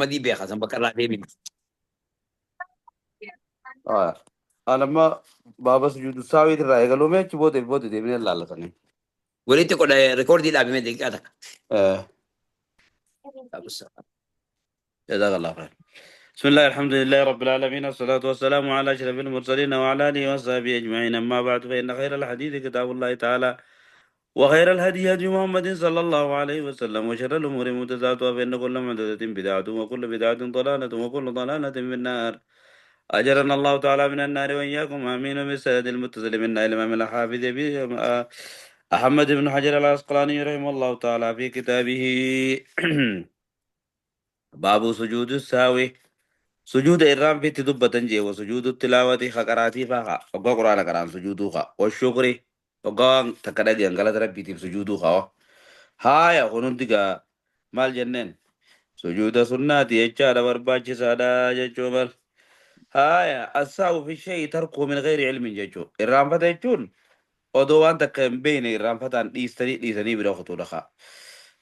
Ahmadii beeka san bakka irraa deebine. Anamma baaba sujuudu saawiit irraa eegalume achi booda booda deebinee laallatanii. Walitti godha rikoordii dhaabime daqiiqaa takka. جزاك الله خير. بسم الله الحمد لله رب العالمين، الصلاة والسلام على أشرف المرسلين وعلى آله وصحبه أجمعين، أما بعد، فإن خير الحديث كتاب الله تعالى، وخير الهدي هدي محمد صلى الله عليه وسلم، وشر الأمور محدثاتها، فإن كل محدثة بدعة، وكل بدعة ضلالة، وكل ضلالة في النار. أجرنا الله تعالى من النار وإياكم، آمين. وبالسند المتصل منا إلى الإمام الحافظ أحمد بن حجر العسقلاني رحمه الله تعالى في كتابه باب سجود السهو. سجود إرام في تدبة جي، وسجود التلاوة خقراتي فاخا وقا قرآن قرآن سجودوخا، والشكر وقا تكدق ينقلت ربي تيب سجودوخا. هايا خنون مال جنن سجود سناتي يجار برباچ سادا جچو. هايا السهو في الشيء تركه من غير علم جچو. إرام فتا جچون odoo waan takka hin beekne irraanfataan dhiistanii dhiisanii bira kutuudha.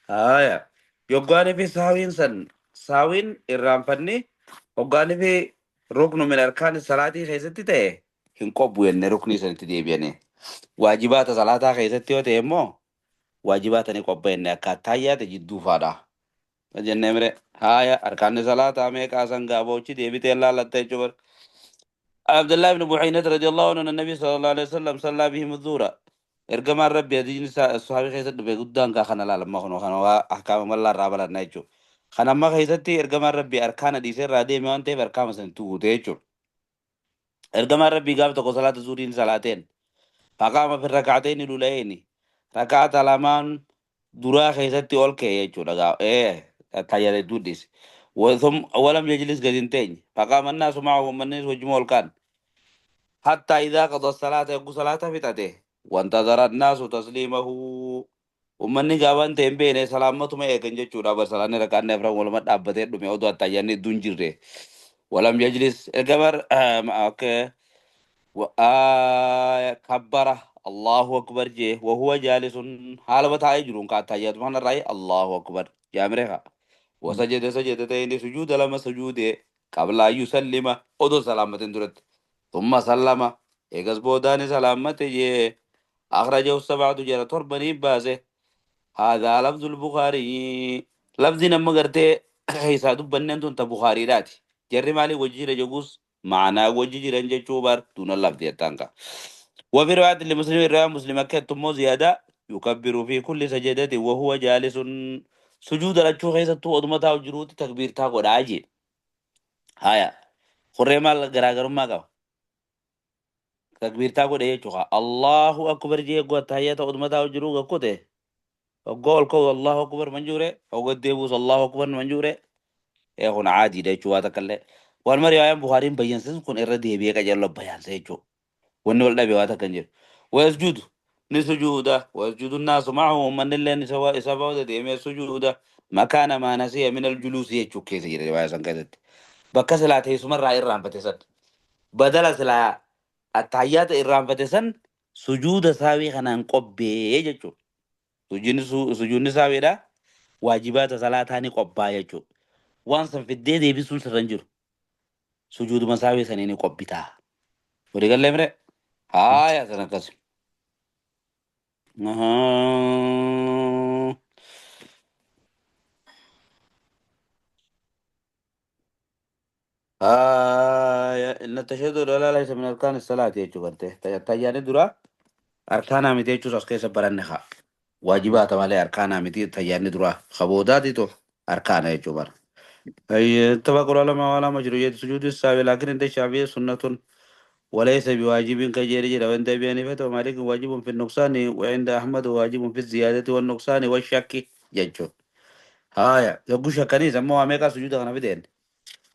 Haaya yoggaanii fi saawiin san saawiin irraanfanni hoggaanii fi ruknu min arkaan salaatii keessatti ta'e hin qobbu jenne ruknii sanitti deebi'anii. Waajibaata salaataa keessatti yoo ta'e immoo waajibaata ni qobba jenne akka attaayyaate jidduu faadha. Jennee mire haaya arkaanni salaataa meeqaa san gaaboochi deebitee laallatta jechuudha. عبد الله بن بحينة رضي الله عنه أن النبي صلى الله عليه وسلم صلى بهم الظهر. إرجما ربي هذه الصحابة خيسة دبي قدام كخنا لا لما خنو خنا أحكام الله رب لا نيجو خنا ما خيستي إرجما ربي أركان دي سر رادي ما أنت أركان مثلا تو تيجو. إرجما ربي قام تقول صلاة الظهرين صلاتين فقام في الركعتين الأولين ركعة لمان درا خيستي أول كي يجو لقى إيه تيار دوديس وثم ولم يجلس قدنتين فقام الناس معه ومن الناس وجمول كان حتى إذا قضى الصلاة يقول صلاة فتاته وانتظر الناس تسليمه. ومن قابان تنبين سلامته ما يكن جچورا بر سلام ركان نفر ولا ما دابته دمي أودو أتاياني دونجره ولم يجلس القمر. أوكي كبره الله أكبر جه وهو جالس حال بتاعي جرون كاتايات ما الرأي الله أكبر يا مريخا وسجد سجدتين سجود لما سجود قبل أن يسلم أودو سلامة درت ثم سلم إيجاز بوداني سلامة جه أخرجه السبعة جرى تربني بازه. هذا لفظ البخاري لفظ نما قرتي حيث دبنن انت بخاري راتي جري مالي وجيره جوس معنا وجيره جوبر دون اللفظ يتانكا. وفي رواية لمسلم رواية مسلم كتم زيادة يكبر في كل سجدة وهو جالس سجود رجو خيسة تو أدمتا وجروت تكبير تاكو راجي. هايا خريما غراغر ما قاو تكبير تاكو ده چوخا الله أكبر جي قوة تحيات أدمتا وجروت كوته وقول كو الله أكبر منجورة وقد ديبوس الله أكبر منجورة إيه هون عادي ده چوا تكله والمري آيام بخاري بيان سن كون إردي بيك أجل بيان سيجو والنول نبي واتا كنجر ويسجد نسجوده ويسجد الناس معه من اللي نسوا إصابة ديم سجوده مكان ما نسي من الجلوس يجو كيسير رواية سنكتت بكسلات هي سمر رأي الرام فتسد بدل سلا التحيات الرام فتسن سجود ساوي خنان قبي يجو سجود ساوي ده واجبات صلاة هني قبا يجو وانسن في الدي بيسون سرنجر سجود مساوي سنيني قبيتا ورجال لمره هاي سنة كسر إن التشهد لا ليس من أركان الصلاة يجو برته تياني درا أركان متي يجو سكيس برنخا واجبات مالي أركان متي تياني درا خبودات تو أركان يجو بر أي اتفق العلماء على مشروعية سجود السهو لكن عند الشافعي سنة وليس بواجب كجير جير وعند أبي حنيفة ومالك واجب في النقصان وعند أحمد واجب في الزيادة والنقصان والشك يجو. هايا يقول شكني سموها ميكا سجود أنا بدين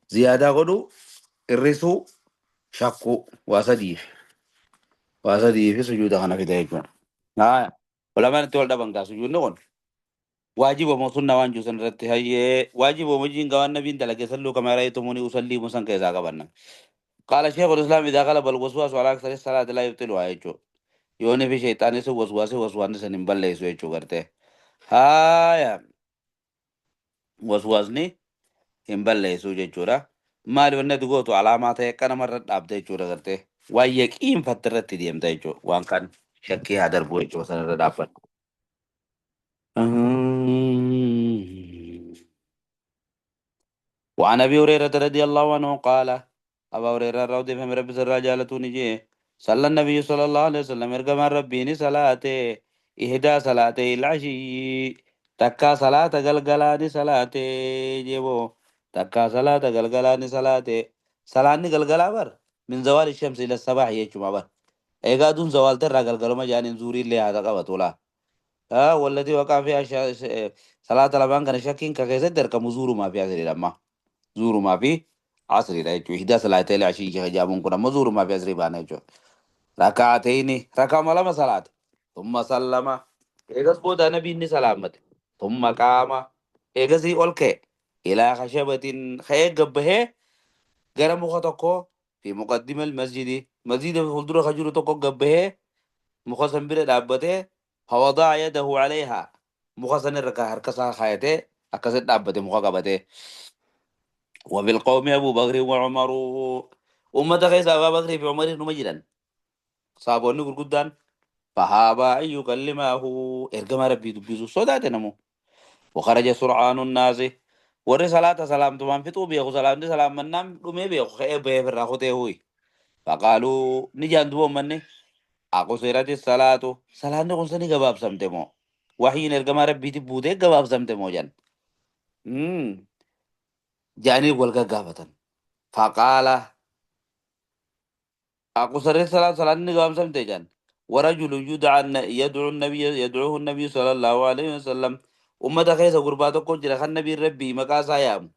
زيادة قدو الرسو شكو واسدي واسدي في سجود أنا بدين هايا ولا ما نتولد بانكا سجود نقول واجب ومصنع وان جوسن رت هي واجب ومجين قوان نبي دلك سلو كما رأيتموني أصلي مسن كذا قبلنا. قال شيخ الإسلام إذا غلب الوسواس على أكثر الصلاة لا يبطلها يجو يوني في شيطان سو وسواس وسواس سنبل ليس يجو کرتے هايا وسواسني Hin balleessu jechuudha. Maali wanni ati gootu alaamaa ta'e akka namarra dhaabde jechuudha gartee. Waan yaqiinfatte irratti deemta jechuudha. Waan kan shakkii haa darbu jechuudha sanarra dhaabbadhu. وعن ابي هريره رضي الله عنه قال ابا هريره رضي الله عنه ربي سر جالتوني جي صلى النبي صلى الله عليه وسلم ارقم ربيني صلاته إهدى صلاته العشي تكا صلاة غلغلاني صلاته جيبو تكا صلاة غلغلاني صلاته صلاة غلغلا بر من زوال الشمس الى الصباح يجمع بر ايغا دون زوال ترى غلغلو ما جاني زوري اللي هذا قبطولا والتي وقع فيها صلاة لبان كان شاكين كيسة درك مزور ما فيها سري لما زور ما في عصري لا يجو إحدى صلاتي العشي جابون كنا مزور ما في عصري بانا يجو ركعتين ركع لما صلاة ثم سلم إيغس بودا نبي إني سلامت ثم قام إيغسي أولك إلى خشبة خير قبه غير مخطكو في مقدم المسجد مسجد فولدر خجر تكو قبه مخصن بira dhaabbatee فوضع يده عليها muka san irra harka isaa kaayatee akkasitti dhaabbate muka qabatee. وبالقوم أبو بكر وعمر أمة كيس أبا بكر في عمر نمجدا صابوني قدان فهابا أن يكلمه إرجم ربي دبيزو صدات نمو وخرج سرعان الناس ور صلاة سلام تمام في طوبي سلام دي سلام من نام دمي بيخو خير بيه في الراخوته هوي فقالوا نجان دبو مني أقصرت الصلاة صلاة نقول سني جواب سمتمو وحين إرجم ربي تبوده جواب سمتمو جان جاني والقا قابة فقال أقصر الصلاة صلاة نقام سمتجان ورجل يدعى يدعو النبي يدعوه النبي صلى الله عليه وسلم أمة خيسة قرباتو كون خان النبي ربي مكاسا يام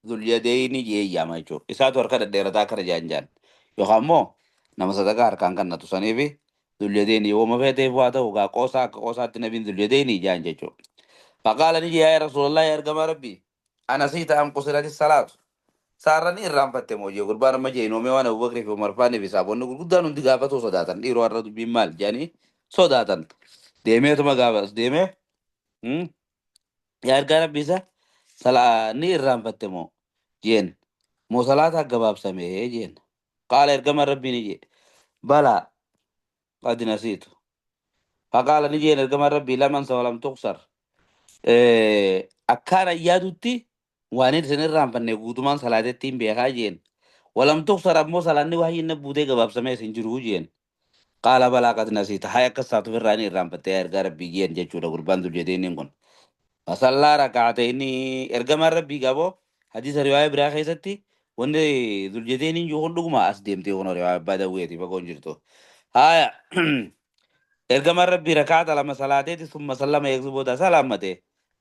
ذو اليدين يي يا مايچو إساتو هركا ديرتا كر جان جان يخامو نما صدقا هركان كان نتوسانيفي ذو اليدين يوم فيته فواتا وغا قوسا قوسا النبي ذو اليدين جان جيچو فقال نجي يا رسول الله يا رقم ربي أنا نسيت أم قصرت الصلاة saarrani irraanfatte moo jee gurbaan amma jee inoomee waan Abubakrii fi Umar faanii fi saabonni gurguddaan hundi gaafatoo sodaatan dhiiroo har'a dubbiin maal jedhanii sodaatan deemeetuma gaafas deemee yaa ergaa rabbi isa salaa ni irraanfatte moo jeen moo salaata gabaabsame jeen qaala ergama rabbii ni jee balaa qad nasiitu faqaala ni jeen ergama rabbii laman sa walam tuqsar akkaan ayyaadutti waan isin irraanfanne guutumaan salaatetti hin beekaa jeen walam tuqsar ammoo salaanni wahyii na buutee gabaabsamee isin jiruu jeen qaala balaa qad nasiita hay akkas taatu irraa ni irraanfatte yaa ergaa rabbii jeen jechuudha gurbaan dur jedheeniin kun fasallaa raka'atayni ergamaan rabbii gaboo hadiisa riwaaya biraa keessatti wanni zuljedeeniin jiru kun dhuguma as deemtee kun riwaaya abbaa dawweeti fagoon jirtu haya ergamaan rabbii rakaata lama salaateeti summa sallama eegsu booda salaammate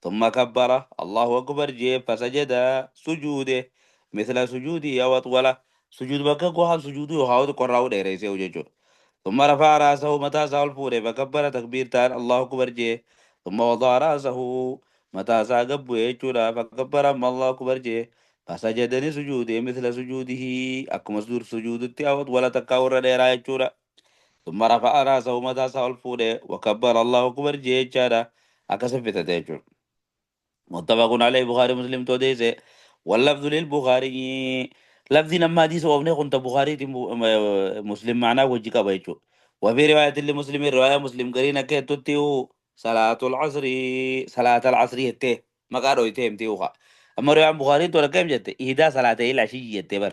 ثم كبر الله أكبر جيب فسجد سجوده مثل سجودي أو أطول سجود بكا كوها سجوده وهاو قراو ديريسي وجيجو ثم رفع رأسه متى سال فوري فكبر تكبيرتان الله أكبر جي ثم وضع رأسه متى ساقب يجورا فكبر أما الله أكبر جي فسجدني سجوده مثل سجوده أكما سجود سجود أو أطول تكاور ديرا يجورا ثم رفع رأسه متى سال فوري وكبر الله أكبر جي جارا أكسف تتجور متفق عليه بخاري مسلم توديسه واللفظ للبخاري لفظ لما حديث وابنه كنت بخاري مسلم معنا وجيكا بيچو وفي رواية لمسلم رواية مسلم قرينة كتتيو صلاة العصر صلاة العصر يته ما قالوا يتهم تيوخا أما رواية بخاري تو كم جت إهدا صلاة العشي يتبر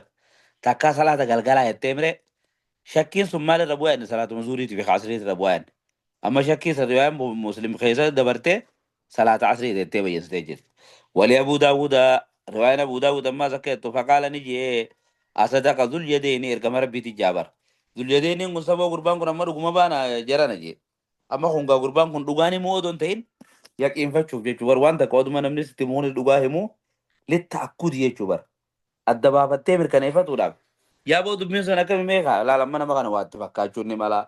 تكا صلاة قلقلة يتمر شكين ثم الربوان صلاة مزوري في عصرية ربوان أما شكين رواية مسلم خيسة دبرته صلاة عصرية تبين ستجد ولأبو داود رواية أبو داود ما زكيته فقال نجي أصدق ذو اليدين إرقم ربي تجابر ذو اليدين قل سبا قربان كن أمر قم بانا جرانا جي أما خنقا قربان كن دغاني مو دون تين يقين فتشوف جي وان تقعد ما نمني ستمون دغاهمو للتأكد يجبر الدبابة mirkaneeffatuudhaaf yaa boo dubbiin sun akkami meeqa laala mana nama kana waatti fakkaachuun ni mala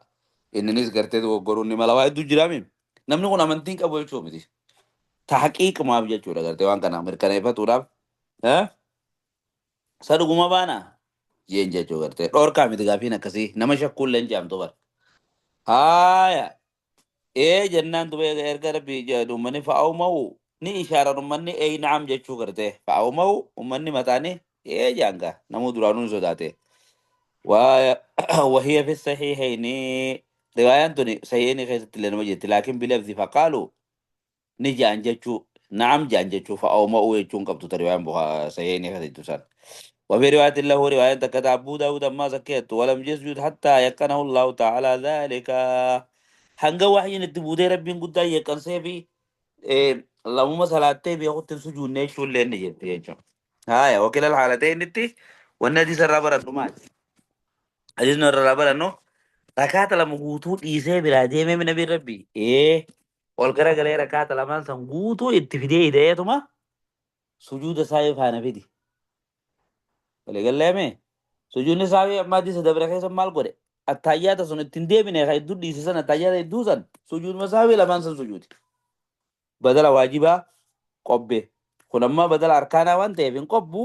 inninis gartee dogoggoruun ni mala waa hedduu jiraami namni kun amantiin qabu jechuu miti tahqiiqumaaf jechuudha gartee waan kana mirkaneeffatuudhaaf sa dhuguma baana jeen jechuu gartee dhoorkaa miti gaafiin akkasii nama shakkuullee hin jaamtu bara haaya ee jennaan duba erga rabbi uummanni fa'aa uumawu Ni ishaaran ummanni ee na'am jechuu garte. Fa'aumau ummanni mataani ee jaanga namuu duraanuu hin sodaate. وهي في الصحيحين رواية توني صحيحين خيست لنا مجد لكن بلفظ فقالوا نجي أنجتشو نعم جانجتشو فأومأوا يجون قبض رواية بها صحيحين خيست تسان. وفي رواية له رواية كتب أبو داود ما زكيت ولم يسجد حتى يقنه الله تعالى ذلك. هنگا وحي نتبودي ربي قد يقن سيبي إيه اللهم صلاتي بياخد سجود نيشو اللي نجي هاي وكلا الحالتين نتي والنادي سرابر النماذج Ajajni warra barannu rakaata lama guutuu dhiisee biraa deemee nabi rabbi ee ol garagalee rakaata lamaan san guutuu itti fidee hidheetuma sujuuda isaa faana fidi. Waliigalleeme sujuudni isaa amma hadiisa dabre keessa maal godhe attaayyaata sun ittiin deebine ka hedduu dhiise san attaayyaata hedduu san sujuuduma isaa lamaan san sujuudi. Badala waajibaa qobbe kun amma badala arkaanaa waan ta'eef hin qobbu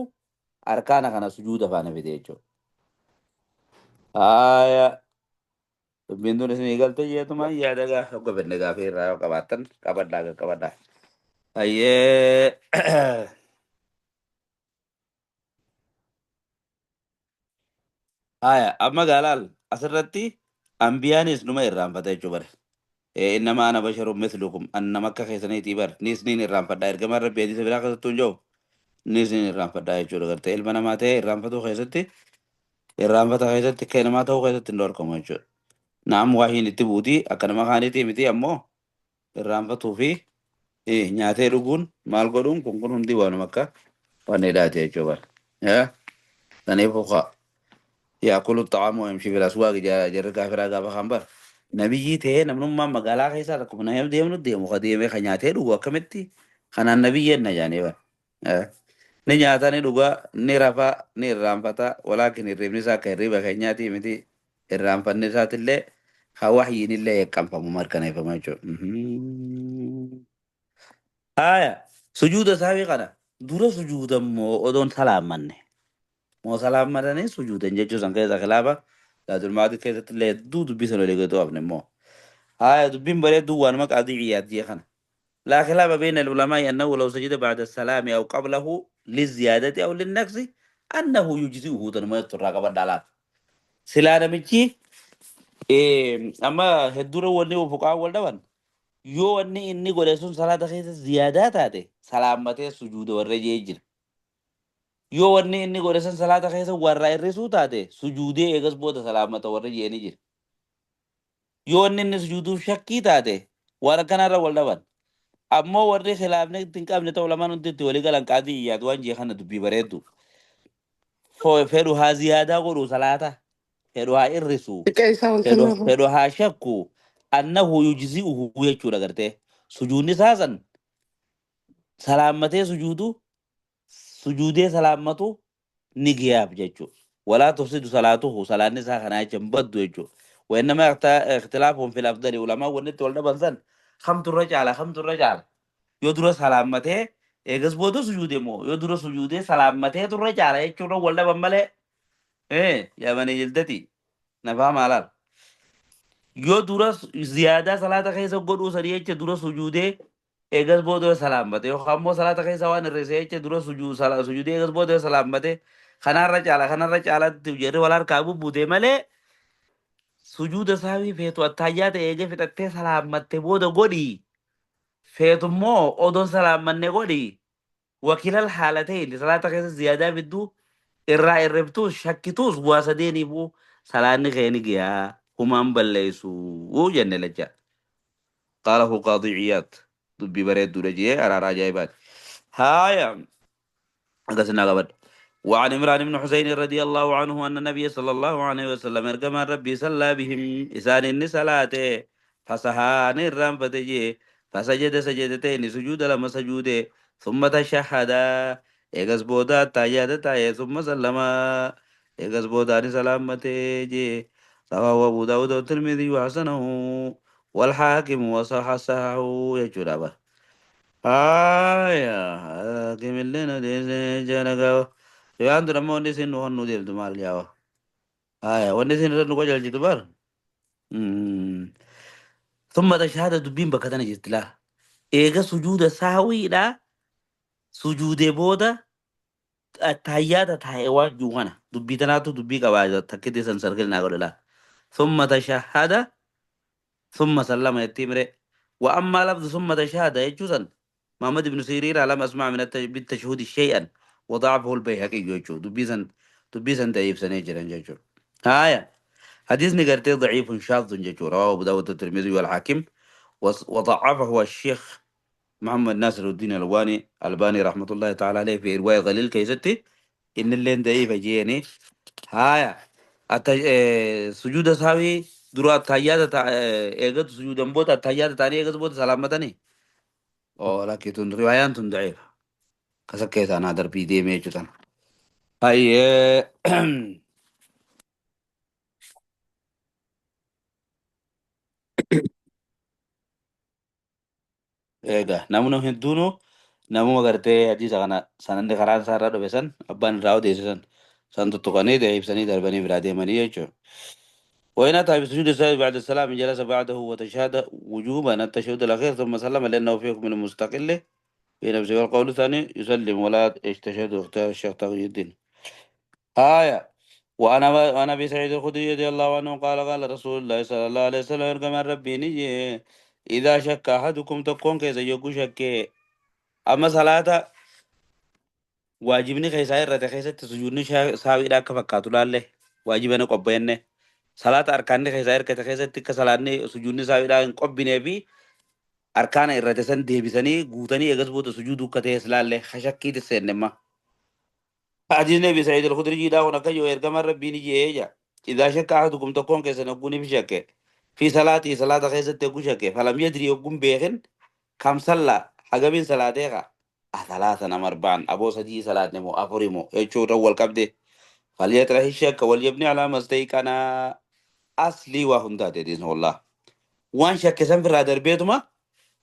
arkaana kana sujuuda faana fide jechuudha. Haaya. Dubbiin tun isinii galte jeetuma yaada gaa hogga fedhe gaafii irraa yoo qabaattan qabadhaa qabadhaa. Ayyee. Haaya amma gaalaal asirratti ambiyaanis numa irraanfata jechuu bare. Innamaa ana basharun mislukum an nama akka keessaniitii bar nis niin irraanfadhaa ergamaan rabbi hadiisa biraa keessattuu hin jiru nis niin irraanfadhaa jechuudha gartee ilma namaa ta'ee irraanfatuu keessatti irraanfata keessatti akka namaa ta'uu keessatti hin dhorkamu jechuudha. Naam waahiin itti buutii akka nama kaaniitii miti ammoo irraanfatuu fi nyaatee dhuguun maal godhuun kun kun hundi waanuma akka waan hidhaate jechuudha. Saniif ukaa yaakulu xa'aamu yamshi fil aswaaqi jarri kaafiraa gaafa kan bar. Nabiyyii ta'ee namnummaan magaalaa keessaa akkuma nama deemnu deemu ka deemee ka nyaatee dhugu akkamitti kanaan nabiyyeen na jaanii bar. Ni nyaata ni dhugaa ni rafaa ni irraanfata walaakin hirribni isaa akka hirriba keenyaatii miti irraanfanni isaatillee haa wahyiin illee eeqqanfamu mirkaneeffama jechuudha. Haaya sujuuda saawii kana dura sujuuda immoo odoon salaammanne moo salaammatanii sujuudan jechuu san keessa kilaafa zaadul keessatti illee hedduu dubbii sana olii gadi hafne immoo. Haaya dubbiin bareedduu waanuma qaadii Iyyaad jee kana. لا خلاف بين العلماء أنه لو سجد بعد السلام أو قبله للزيادة أو للنقص أنه يجزئه تنمية الرقبة الدلال. سلا نمشي أما هدورة وني وفقاء والدوان yoo wanni inni godhe sun salaata keessa ziyaadaa taate salaammatee sujuuda warra jee jira. Yoo wanni inni godhe sun salaata keessa warra hir'isuu taate sujuudee eegas booda salaammata warra jeeni jira. Yoo wanni inni sujuuduuf shakkii taate waan akkanarra wal dhaban. Ammoo warri khilaafni itti hin qabne ta'u lamaan hundi itti walii galan qaadii Iyyaad waan jee kana dubbii bareeddu. Fedhu haa ziyaadaa godhu salaata. Fedhu haa hir'isu. Xiqqeessaa ol Fedhu kennaa. Fedhu haa shakku annahu yujzi'uhu jechuudha gartee. Sujuudni isaa san salaammatee sujuudu sujuudee salaammatu ni giyaaf jechuudha. Walaa tufsidu salaatuhu salaanni isaa kanaa jecha hin baddu jechuudha. وإنما اختلافهم في الأفضل علماء wanni wal dhaban san kamtu irra caala kamtu irra caala. Yoo dura salaammatee eegas booda sujuude moo yoo dura sujuudee salaammatee turre caala jechuudha wal dhaban malee. Yaa banii jildati nafaa maalaal. Yoo dura ziyaadaa salaata keessa godhuu sanii jecha dura sujuudee eegas booda salaammate yookaan immoo salaata keessa waan hir'ise jecha dura sujuudee eegas booda salaammate kanarra caala kanarra caalaatti jarri wal harkaa bubbuute malee sujuuda saawii feetu attaayyaa ta'e eegee fixattee salaammatte booda godhii feetu immoo odoon salaammanne godhii wakilal haalateen salaata keessa ziyaadaa fidduu irraa hir'iftuus shakkituus waa sadeeniifuu salaanni kee ni giyaa humaan balleessuu jenne lacha. قاله قاضي عياض دبي بريد دولجيه أرى عجائبات هايا قسنا قبل. وعن عمران بن حسين رضي الله عنه أن النبي صلى الله عليه وسلم ارجم ربي صلى بهم إسان النسلاته فسهان الرام فتجي فسجد سجدتين سجود لما سجوده ثم تشهد إيغس بودا تايا تايا ثم سلم إيغس بودا سلامته جي. رواه أبو داود والترمذي وحسنه والحاكم وصححه يجربه. آية حاكم لنا جنگا يا أنت رمى وني سين نوحن نودي تمال جاوا آية وني سين رنو كجل جتبار ثم تشهد دبين بكتنا جتلا Eega sujuuda sahwiidhaa sujuudee booda attahiyyaata taa'e waan jiru kana dubbii tanaatu dubbii qabaa takkitti san sarkil naa godhe laa. Summa tashahhada summa sallama jettee mire. Wa ammaa lafzu summa tashahhada jechuu san Muhammad ibn Siriin lam asmaa min bitashahudi shay'an wa da'afahu al-Bayhaqi jechuu dubbii san da'iifsanii jiran jechuudha. Haaya. حديثني قرتي ضعيف شاذ جيتشو، رواه أبو داود والترمذي والحاكم وضعفه الشيخ محمد ناصر الدين الألباني رحمة الله تعالى عليه في رواية غليل كيستي إن اللي ضعيف جيني. هايا سجود ساوي درا تحيات إيجاد سجود بوت التحيات تاني إيجاد بوت سلامتني أو لكن تن روايات ضعيف كسكيت أنا دربي دي ميجوتن هاي. Egaa namni hedduun namuma gartee hadiisa kana sananni karaan isaa irraa dhufe san abbaan irraa odeesse san san tuttuqanii ibsanii darbanii biraa deemanii jechuudha. وإن أتى بسجود السهو بعد السلام جلس بعده وتشهد وجوبا التشهد الأخير ثم سلم، لأنه في حكم مستقل في نفسه. والقول الثاني يسلم ولا يشتهد، اختار الشيخ تقي الدين. آية وأنا أبي سعيد الخدري رضي الله عنه قال قال رسول الله صلى الله عليه وسلم كما ربي نجي إذا شك أحدكم تكون كيس يكو شك أما صلاة واجبني كيس رت كيس تسجودني ساوي راك فكاتو لاله واجبني قبينه صلاة أركان كيس رت كيس تك صلاة سجودني ساوي راك قبينه بي أركان الرتسن ديبسني غوتني إجاز سجودو كتيس لاله خشكي تسنما. حديث نبي سعيد الخدري دا ونكيو إرجم ربي نجي إيجا إذا شك أحدكم تكون كيس نكون في شك في صلاتي صلاة كيس تكون شك فلم يدري يقوم بيهن كم صلى حقبين صلاتها ثلاثة نم أربعا أبو سدي صلاة نمو أفرمو يشور أول كبده فليطرح الشك وليبني على ما استيقن أصلي وهندا تدين والله وان شك سنفر هذا بيتما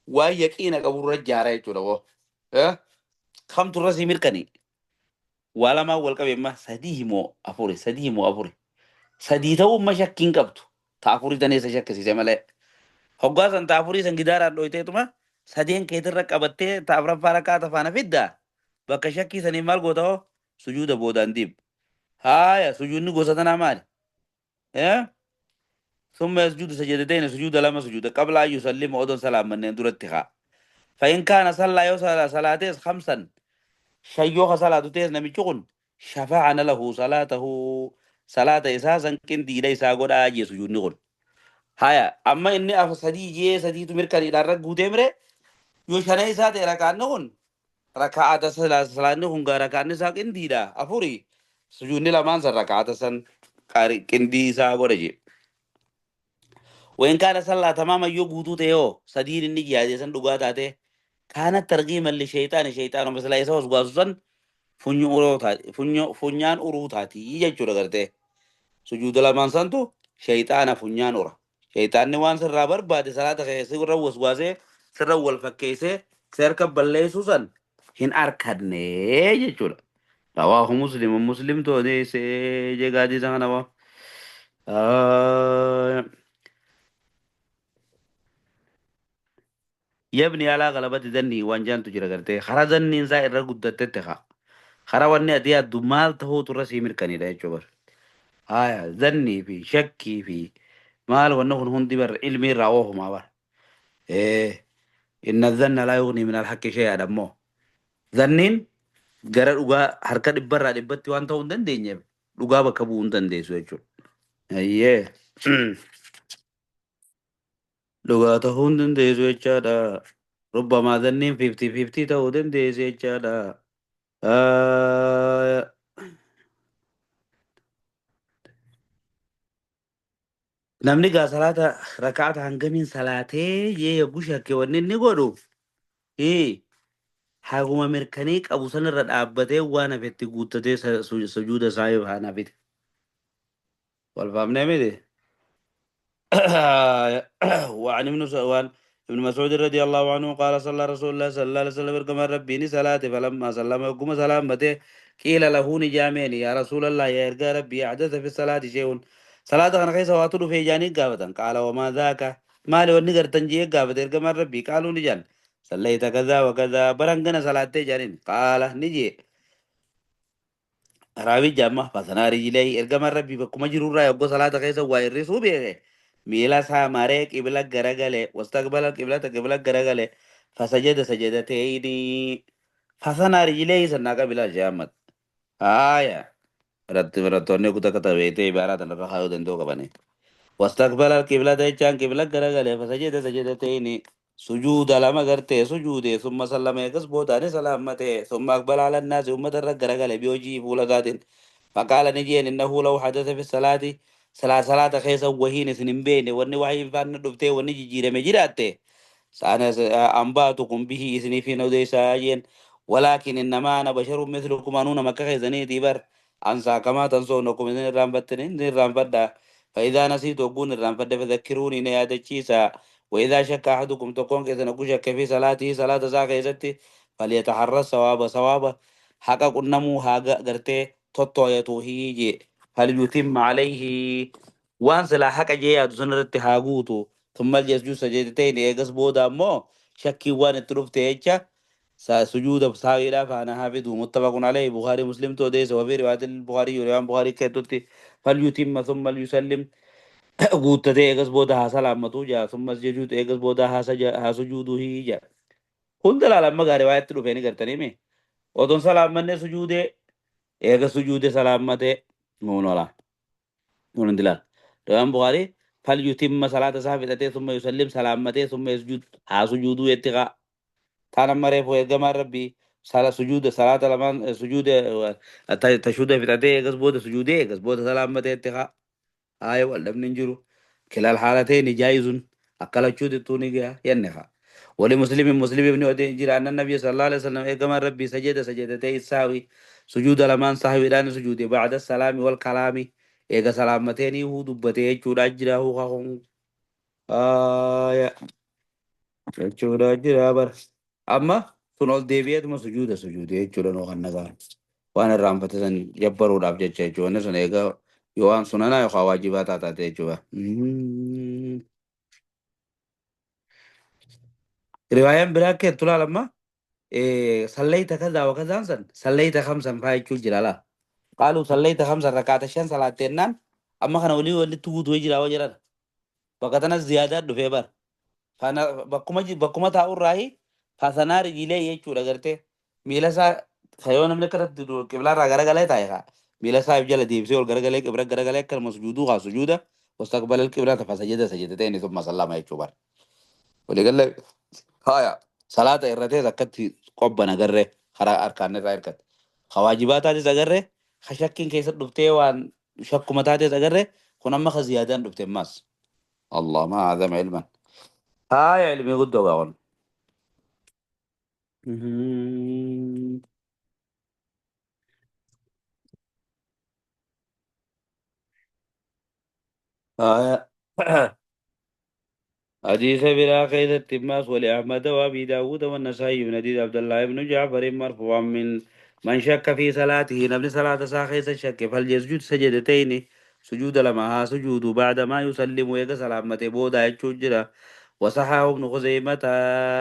ويقينك أبو الرجال يشور أه خمت الرسي مركني ولا ما أول كبير ما سديه مو أفوري سديه مو أفوري sadii ta'uu ma shakkiin qabdu ta afurii taneessa shakkisiise malee hoggaa san ta afurii san gidaaraan dhoyteetuma sadeen keetirra qabattee ta afuraffaa rakkaa tafaana fidda bakka shakkii sanii maal goota hoo sujuuda boodaan diib haaya sujuudni gosa tanaa maali? ثم يسجد سجدتين سجود لما سجود قبل أن يسلم أذن سلام من درتها. فإن كان صلى يصلى صلاته خمسا شيوخ صلاة تيز نمي شفعنا له صلاته صلاة إساسا كن دي ليس أقول أجي سجود نقول هيا أما إني أف سدي جي سدي تمر كان إلى رك قدامره يوشنا إسات ركعة نقول ركعة صلاة صلاة نقول ركعة نساق إن دي لا أفوري سجود نلا سر ركعة سن كن دي سا جي. وإن كان صلى تماما يو تيو سدين النجي هذه سن دغاتاته كانت ترغيما للشيطان شيطان مثلا يسوس غاسن funyoo urootaati funyoo funyaan uruutaati jechuudha gartee sujuuda lamaan santu shayxaana funyaan ura shayxaanni waan sirraa barbaade salaata keessa sirra waswaasee sirra wal fakkeessee si harka balleessuu san hin arkannee jechuudha. رواه مسلم مسلم تو odeessee jegaadii isa kana yabni alaa galabati dannii waan jaantu jira gartee karaa zanniin isaa irra guddattetti haa karaa wanni ati yaaddu maal ta'uutu irra sii mirkanidha jechuudha. Haya zannii fi shakkii fi maal wanni kun hundi bar ilmii irraa oofumaa bar. Inna zanna laa yughni min alhaqqi shay'an ammoo zanniin gara dhugaa harka dhibbarraa dhibbatti waan ta'uu hin dandeenyeef dhugaa bakka bu'uu hin dandeessu jechuudha. Ayyee dhugaa ta'uu hin dandeessu jechaadha. Rubbamaa zanniin 50-50 ta'uu dandeessu jechaadha. Namni gaa salaata rakaata hangamiin salaatee jee yogguu shakke wanni inni godhu haguma mirkanii qabu sanirra dhaabbatee waan hafetti guuttatee sujuuda isaa yoo haa hafite. Wal faamnee miti. وعن ابن مسعود رضي الله عنه قال صلى رسول الله صلى الله عليه وسلم كما ربيني صلاة فلما سلم يقوم سلامته قيل له نجامين يا رسول الله يا إرقى ربي أحدث في الصلاة شيء صلاة أنا كيس واتلو في جاني قابة قال وما ذاك ما لو نقر تنجي قابة إرقى ربي قالوا نجان صليت كذا وكذا برهنغنا صلاة جارين قال نجي راوي جامع فسنا رجلي ارجم ربي بكم جرورا يبقى صلاة كيسا وايرسو بيه ميلا ساماري قبلة غرغله واستقبل القبلة قبلة غرغله فسجد سجدتين فسنا رجلي سنا قبل جامد آية رت رتوني كتا كتا بيتي عبارة الرخاء دندو كبني واستقبل القبلة جان قبلة غرغله فسجد سجدتين سجود لما غرتي سجود ثم سلم يقص بوتاني سلامته ثم أقبل على الناس أمة الرغرغله بيوجي فولذات فقال نجين إنه لو حدث في الصلاة صلاة صلاة خيسا وهين سنين بيني وني وحي فان دفتي وني جيرة مجيراتي سأنا أنباتكم به إسني في نودي ساجين ولكن إنما أنا بشر مثلكم أنون مكة خيزني ديبر أنسى كما تنسونكم إذن الرامبتن إذن الرامبدا فإذا نسيت أقول الرامبدا فذكروني نيادة تشيسا وإذا شك أحدكم تكون كيسا نكو شك في صلاته صلاة ساقيستي فليتحرى الصواب صوابا حقا قنمو حقا قرتي تطويته هيجي فليتم عليه وان سلا حقا جياد سنرت هاغوتو ثم يسجد سجدتين ايغس بودا مو شكي وان ترفت ايجا سجود بساوي فانا حافظه متفق عليه بخاري مسلم تو ديس وفي رواية البخاري ورواية البخاري كتوتي فليتم ثم ليسلم guuttatee eegas booda haa salaammatu jaa summa jechuutu eegas booda haa sujuudu jaa hunda laala amma gaarii waa'eetti dhufee ni gartanii mi otoon salaammanne sujuudee eega sujuude salaammatee nuun ola nuun hundi laala riwaan Bukhaarii fal yutimma salaata isaa fixatee summa yusallim salaammatee summa yasjud haa sujuuduu jetti kaa taan amma reefu ergamaan rabbii sala sujuuda salaata lamaan sujuuda tashuuda fixatee eegas booda sujuudee eegas booda salaammatee jetti kaa آية ولا بننجرو كلا الحالتين جائز أقل شود التونيجا ينفع ولمسلم مسلم ابن ودي جرى أن النبي صلى الله عليه وسلم إيه كما ربي سجد سجدتي الساوي سجود لمن صاحب الآن سجود بعد السلام والكلام إيجا سلامتين هو دبتي جورا جرا هو خون آية جورا جرا بر أما تنول ديبيت ما سجود سجود جورا نو خنغا وانا رامفتسن يبرو داب جچ جوانا سن إيجا يوان سننا يخوا واجبات تاتي جوا رواية براك طلع لما إيه صليت كذا وكذا سن صليت خمسا فايكو جلالا قالوا صليت خمسا ركعت شن صلاتين أما خنا ولي ولي تود وجرا وجرا بقتنا الزيادة دفيبر فأنا بقوم بقوم تاور راهي فسنار جيلي يچو لغرتي ميلا سا خيون من كرت قبلة را غرغله تايها ميلا سا جل ديبسي ول غرغله قبلة غرغله كلمة سجودو غا سجوده واستقبل القبلة فسجد سجدتين ثم سلم يچو بر ولي قال هايا صلاة الرتي زكت قبنا غره خرا أركان الرأي خواجبات هذه زغره خشكين كيس دفتي وان شك متاتي زغره كنا ما خزيادان دفتي ماس الله ما أعظم علما هاي علمي قد غون آه. حديث بلا قيد التماس ولأحمد وأبي داود والنسائي بن حديث عبد الله بن جعفر مرفوعا من شك في صلاته نبني صلاة ساخيس الشك فليسجد سجدتين سجود لما سجود بعد ما يسلم ويق سلامة بودا يجوجرا وصححه ابن خزيمة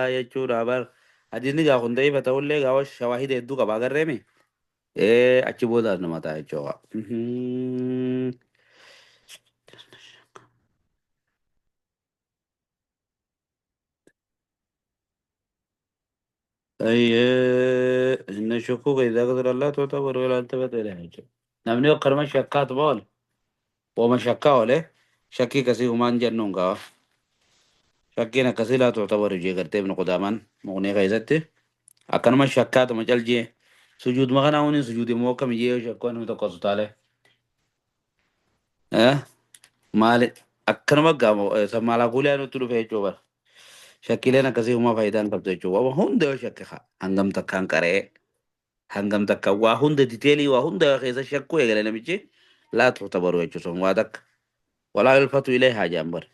يجورا بر حديث نجا خندي فتقول لي غاوش شواهد يدوك باغر رمي إيه أتش بودا نمتا يجوغا أي إن الشكوك إذا قدر الله تعتبر ولا التفت إليها. نمني قرما شكات بول وما شكا ولا شكي كسي همان جنون قا شكينا كسي لا تعتبر جي قرتي ابن قدامان مغني غيزتي أكن ما شكات ما جل جي سجود ما غناوني سجود موكم جي شكوان متقصد عليه أه مالي أكن ما قام سمالا قولي أنا تلو في جوبر شكيلنا كسي هما فايدان قبض جوبر وهم ده شكخا هنگم تکان کرے hangam takka waa hunda diteelii waa hunda keessa shakkuu eegale namichi laa tuctabaru jechuu sun waa takka walaa yulfatu ilayhaa jaan bar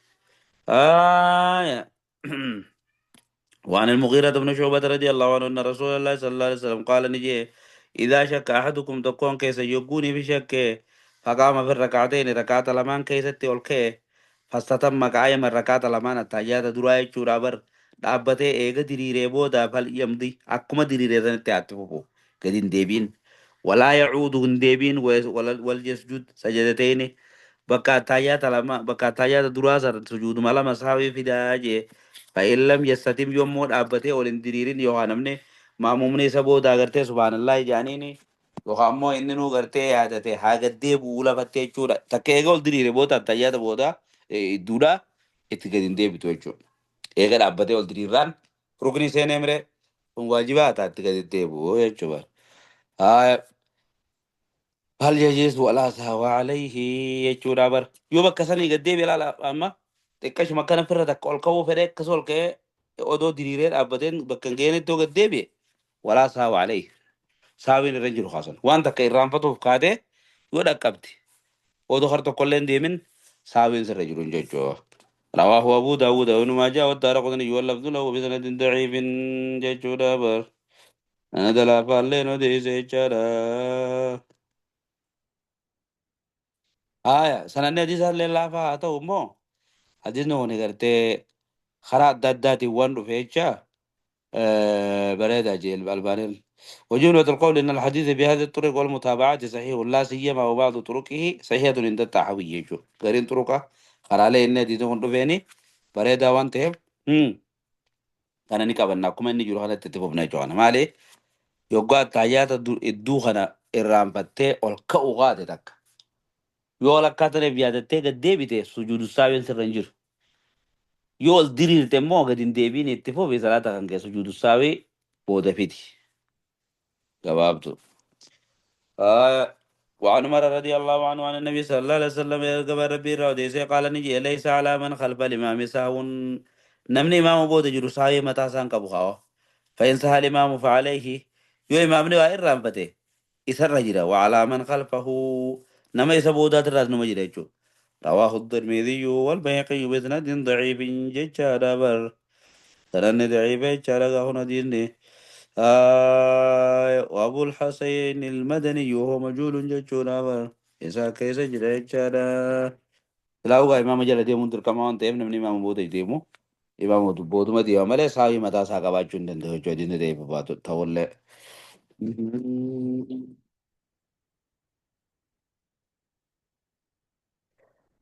آية. وعن المغيرة بن شعبة رضي الله عنه أن رسول الله صلى الله عليه وسلم قال نجي إذا شك أحدكم تكون كيس يقوني في شك فقام في الركعتين ركعة لمان كيست والكي فاستتم قائما ركعة لمان التحيات دراي شورابر Dhaabbatee eega diriiree booda falyamdi akkuma diriiree sanitti haa itti fufu. Gadi hin deebiin. Walaa yacuudu hin deebiin wal yasjud sajadatayni bakka attaayaata lama bakka attaayaata duraa san sujuuduma lama saawii fidaa jee. Fa'in lam yastatim yommuu dhaabbatee ol hin diriirin yookaan namni maamumni isa booda agartee subhaanallah jaaniini yookaan ammoo inni nuu gartee yaadate haa gaddee bu'uu lafattee jechuudha. Takka eega ol diriire booda attaayaata booda idduudha itti gadi hin deebitu jechuudha. Eega dhaabbatee ol diriirraan rukni seenee mire kun waajibaa ta'a itti gadi deebi'u jechuudha. Haa hal yajiis walaa saawaa alayhi jechuudha bar. Yoo bakka sanii gad deebi'e ilaala amma xiqqashuma akkana firra takka ol ka'uu fedhee akkas ol ka'ee odoo diriiree dhaabbateen bakka hin geenyetti yoo gad deebi'e walaa saawaa alayhi. Saawiin irra hin jiru kaasan. Waan takka irraanfatuuf kaatee yoo dhaqqabde odoo har tokkollee hin deemin saawiin sirra jiru hin jechuudha. رواه أبو داود وابن ماجه والدارقطني واللفظ له بسند ضعيف jechuudha bar. أنا دلا فالين وديس jechaadha. Haya sanadni hadiisa illee laafaa haa ta'u immoo hadiisni kun gartee karaa adda addaatiin waan dhufe jecha bareeda jee الألباني. وجملة القول إن الحديث بهذه الطرق والمتابعات صحيح لا سيما وبعض طرقه صحيحة عند الطحاوي jechuudha. Gariin turuqa karaalee inni hadiisni kun dhufeeni bareedaa waan ta'eef kana ni qabanna akkuma inni jiru kanatti itti fufna jechuudha. Maali yoggaa attaayaata idduu kana irraanfattee ol ka'u qaate takka yoo lakkaataneef yaadattee gad deebite sujuudu saawiin sirra hin jiru. Yoo ol diriirte immoo gad hin deebiin itti fufi salaata kan kee sujuudu saawii booda fidi. Gabaabtu. وعن عمر رضي الله عنه عن النبي صلى الله عليه وسلم يرقب ربي روديسي قال نجي ليس على من خلف الإمام سهو نمني إمام بود جرو ساوي متى سان قبو فإن سهى الإمام فعليه يو إمام نوا إرام فتي إسر جرا وعلى من خلفه نما يسبودات الراس نما جرا رواه الترمذي والبيهقي بإسناد ضعيف جدا بر سند ضعيف جدا هنا ديني وأبو الحسين المدني وهو مجهول جدا بر إذا كيس جرا جدا لا إمام جل ديمون تركما أنت ابن من إمام بود ديمو إمام بود ما ديما ملء ساوي متى ساقا باجون دندو جدين دي بابا تولى.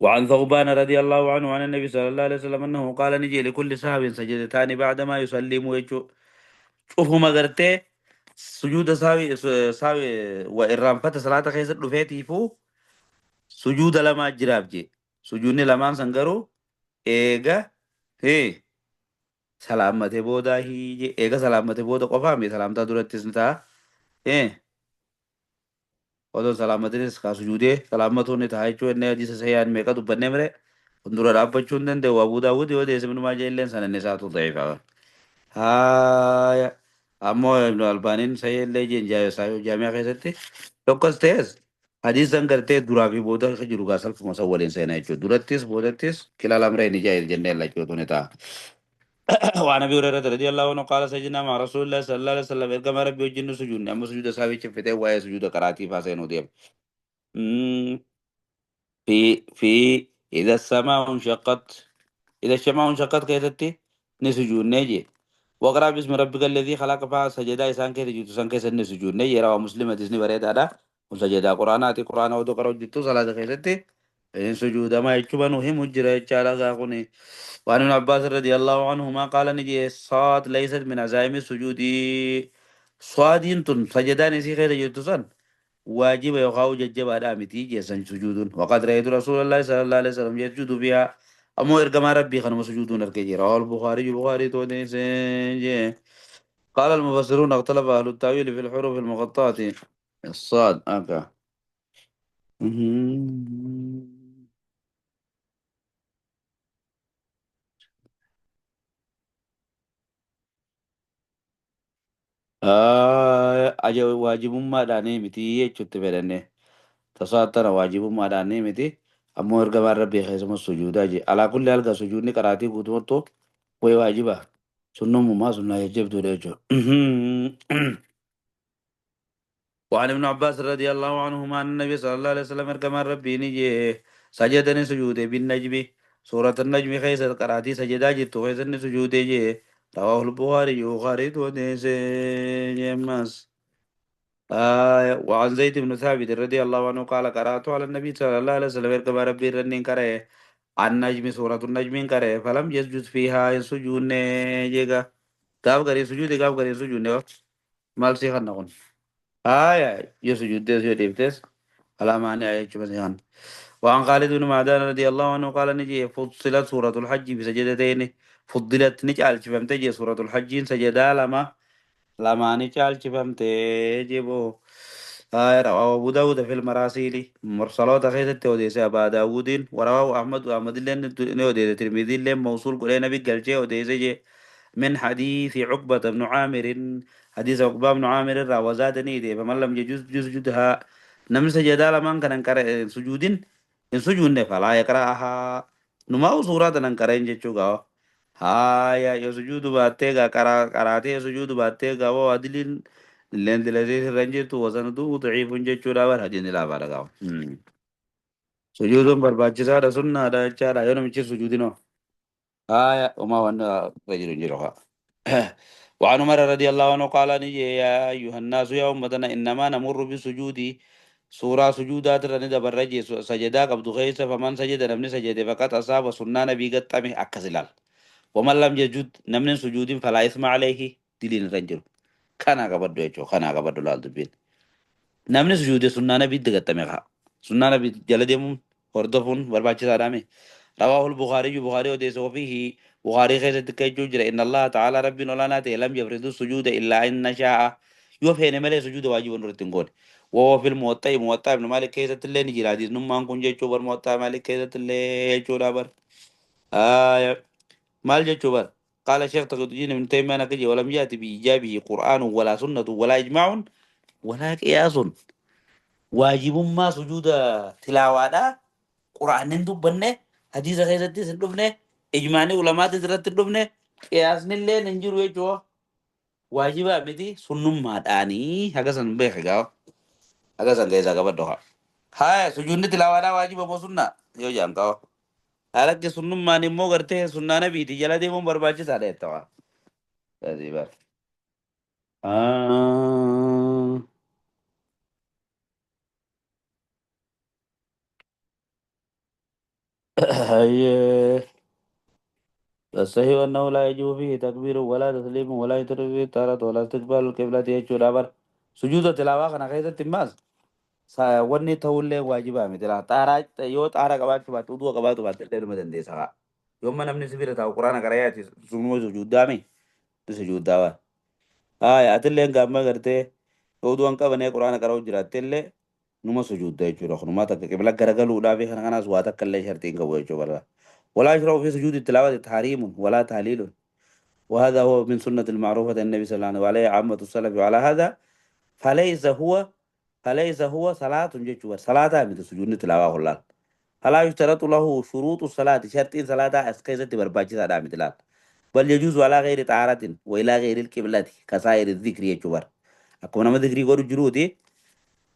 وعن ثوبان رضي الله عنه عن النبي صلى الله عليه وسلم أنه قال نجي لكل سهو سجدتان بعدما يسلم وجهه. شوفوا ما قرتي سجود ساوي ساوي وإرام فت صلاة خيسر دفيتي فو سجود لما جراب جي سجودني لما سنگرو إيغا هي سلامته بودا هي جي إيغا سلامته بودا قفامي سلامتا درتس نتا إيه odoo salaamatinis kaa sujuudee salaamatuun ni ta'a jechuun inni hadiisa sahihaan meeqa dubbannee mire kun dura dhaabbachuu hin danda'u. Abuu Daawud yoo deesse Ibnu Maajah illeen sananni isaatu da'iifa. Haaya ammoo Ibnu Albaaniin sahih illee jeen jaamiyaa keessatti tokkos ta'es hadiisan gartee duraa fi booda akka jiru gaa salphuma san waliin seenaa jechuudha. Durattis boodattis kila lamree ni jaayil jennee lachuutu ni ta'a. وعن ابي هريره رضي الله عنه قال سجدنا مع رسول الله صلى الله عليه وسلم اركم ربي وجن سجود اما سجود ساوي شفته واي سجود قراتي فاسين وديم في اذا السماء انشقت اذا السماء انشقت كيستي نسجود نجي وقرا باسم ربك الذي خلق فا سجدا انسان كي سجود سان كيس نسجود نجي رواه مسلم تسني بريد هذا وسجدا قرانات قران ودو قرأ جتو صلاه كيستي إن سجود ما يجبن هم مجرى چالا وعن ابن عباس رضي الله عنهما قال نجي صاد ليست من عزائم السجود صاد تن سجدان سي خير جتسن واجب يقاو ججب آدامتي جسن سجود وقد رأيت رسول الله صلى الله عليه وسلم يسجد بها أمو إرقما ربي خنم سجود نركي رواه البخاري البخاري تودين. قال المفسرون اختلف أهل التأويل في الحروف المغطاة الصاد أكا. Aja waajibummaadhaanii miti jechuutti fedhanne tasaatana waajibummaadhaanii miti ammoo ergamaan rabbii keessuma sujuudaa je alaa kulli halka sujuudni qaraatii guutummattu way waajiba sunnummaa sunnaa jajjabduudha jechuudha. وعن ابن عباس رضي الله عنهما أن النبي صلى الله عليه وسلم كما ربي نجي سجدني سجود بالنجم سورة النجم خيس قراتي سجدا جت خيس سجود جي رواه البخاري بخاري وديسي جماس. آه، وعن زيد بن ثابت رضي الله عنه قال قرأت على النبي صلى الله عليه وسلم كما ربي رنين كره النجم سورة النجم كره فلم يسجد فيها سجود جيغا قاف غري سجود قاف غري سجود مال سيخن نقول آية يسجد ديس يديفتس على معنى آية. وعن خالد بن معدان رضي الله عنه قال نجي فصلت سورة الحج بسجدتين فضلت نجعل شفمت جي سورة الحج سجدا لما نجعل شفمت جيبو. آه، رواه أبو داود في المراسيل مرسلات خيزة وديس أبا داود، ورواه أحمد وأحمد لين وديس الترمذي لين موصول قرينا بقلجي وديس جي من حديث عقبة بن عامر، حديث عقبة بن عامر وزادني دي فمن لم يجوز جدها نم سجدا لمن كان سجود إن سجود فلا يقرأها نما سورة ننكرين جتشوغا هايا يسجود باتيغا قراتي سجود باتيغا وادلين لين دلزي رنجتو وسندو ضعيف جتشوغا والحديث لا بارغا سجود برباچسا سنة دا چارا يونم چي سجودينو آية وما وانا رجل جلوها. وعن عمر رضي الله عنه قال يا أيها الناس يا أمتنا إنما نمر بسجودي سورة سجودات رند برجي سجدا قبض خيس فمن سجد نمن سجد فقد أصاب سنة نبي قد أكسلال ومن لم يجد نمن سجود فلا إثم عليه دليل رنجل كان قبض يجو كان قبض لالدبين نمن سجود سنة نبي قد سنة نبي جلدهم هردفون برباچ سارامي. رواه البخاري بخاري وديس وفيه بخاري خيزة كيجو إن الله تعالى ربنا لنا لم يفرض السجود إلا إن شاء يوفي ملي سجود واجب نرتنقول وهو في الموطأ موطأ ابن مالك كيزة اللي نجي الحديث نمان كن جيتشو بر موطأ مالك كيزة اللي جيتشو بر آه مال جيتشو بر. قال الشيخ تقي الدين ابن تيمية نكجي ولم يأتي بإيجابه قرآن ولا سنة ولا إجماع ولا قياس واجب ما سجود تلاوة قرآن دبنه حديث غيرتي سندفنه إجماعي علماء تزرت دبنه قياس نلي ننجر وجو واجب متي سنم ما داني هذا سن بيخ هذا سن جيزا قبل هاي سجود تلاوة واجب أبو سنة يو جان كاو حالانکہ سنم مانی مو کرتے ہیں سننا نبی تھی جلا دے وہ برباد سارے اتوا ایسی بات. الصحيح أنه لا يجب فيه تكبير ولا تسليم ولا يترك فيه طهارة ولا استقبال القبلة يجب الأمر سجود تلاوة خنا خيزة تماس وني تولي واجبا مثلا طهارة يو طهارة قبات بات وضوء قبات بات اللي مدن دي سوا يوم ما نمني سبيرة تاو قرآن قرايات سنو سجود دامي سجود داوا آية أتلين قام قرتي وضوء قبني قرآن قراو جرات اللي نما سجود ده يجوا نما تك قبلة غرغلو دافي خنا خنا سواتا كله شرطين قبو يجوا برا ولا يشرع في سجود التلاوة تحريم ولا تهليل وهذا هو من سنة المعروفة النبي صلى الله عليه وسلم وعليه عامة السلف وعلى هذا فليس هو صلاة جوا صلاة من سجود التلاوة الله فلا يشترط له شروط الصلاة شرط صلاة أسكيزة برباجة هذا مثلال بل يجوز على غير طهارة وإلى غير القبلة كسائر الذكر يجوا أكون ما ذكري قالوا جرودي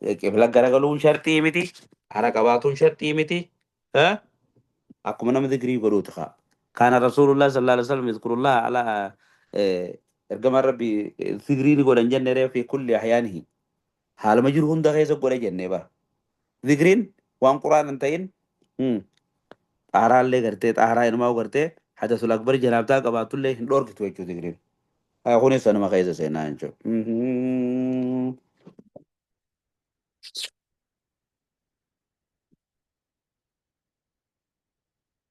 قبلة غرغلون شرطي متي حركاتون شرطي متي ها أكون ما ذكري قالوا تخا كان رسول الله صلى الله عليه وسلم يذكر الله على إرجم ربي ذكري قال جنة في كل أحيانه حال مجرهم ده غيظ قول جنة بار ذكرين وان قرآن انتين طهارة اللي کرتے طهارة إنما کرتے حدث الأكبر جنابتا قبات الله دور كتوي شو ذكرين هوني سنة ما غيظ سينا انشو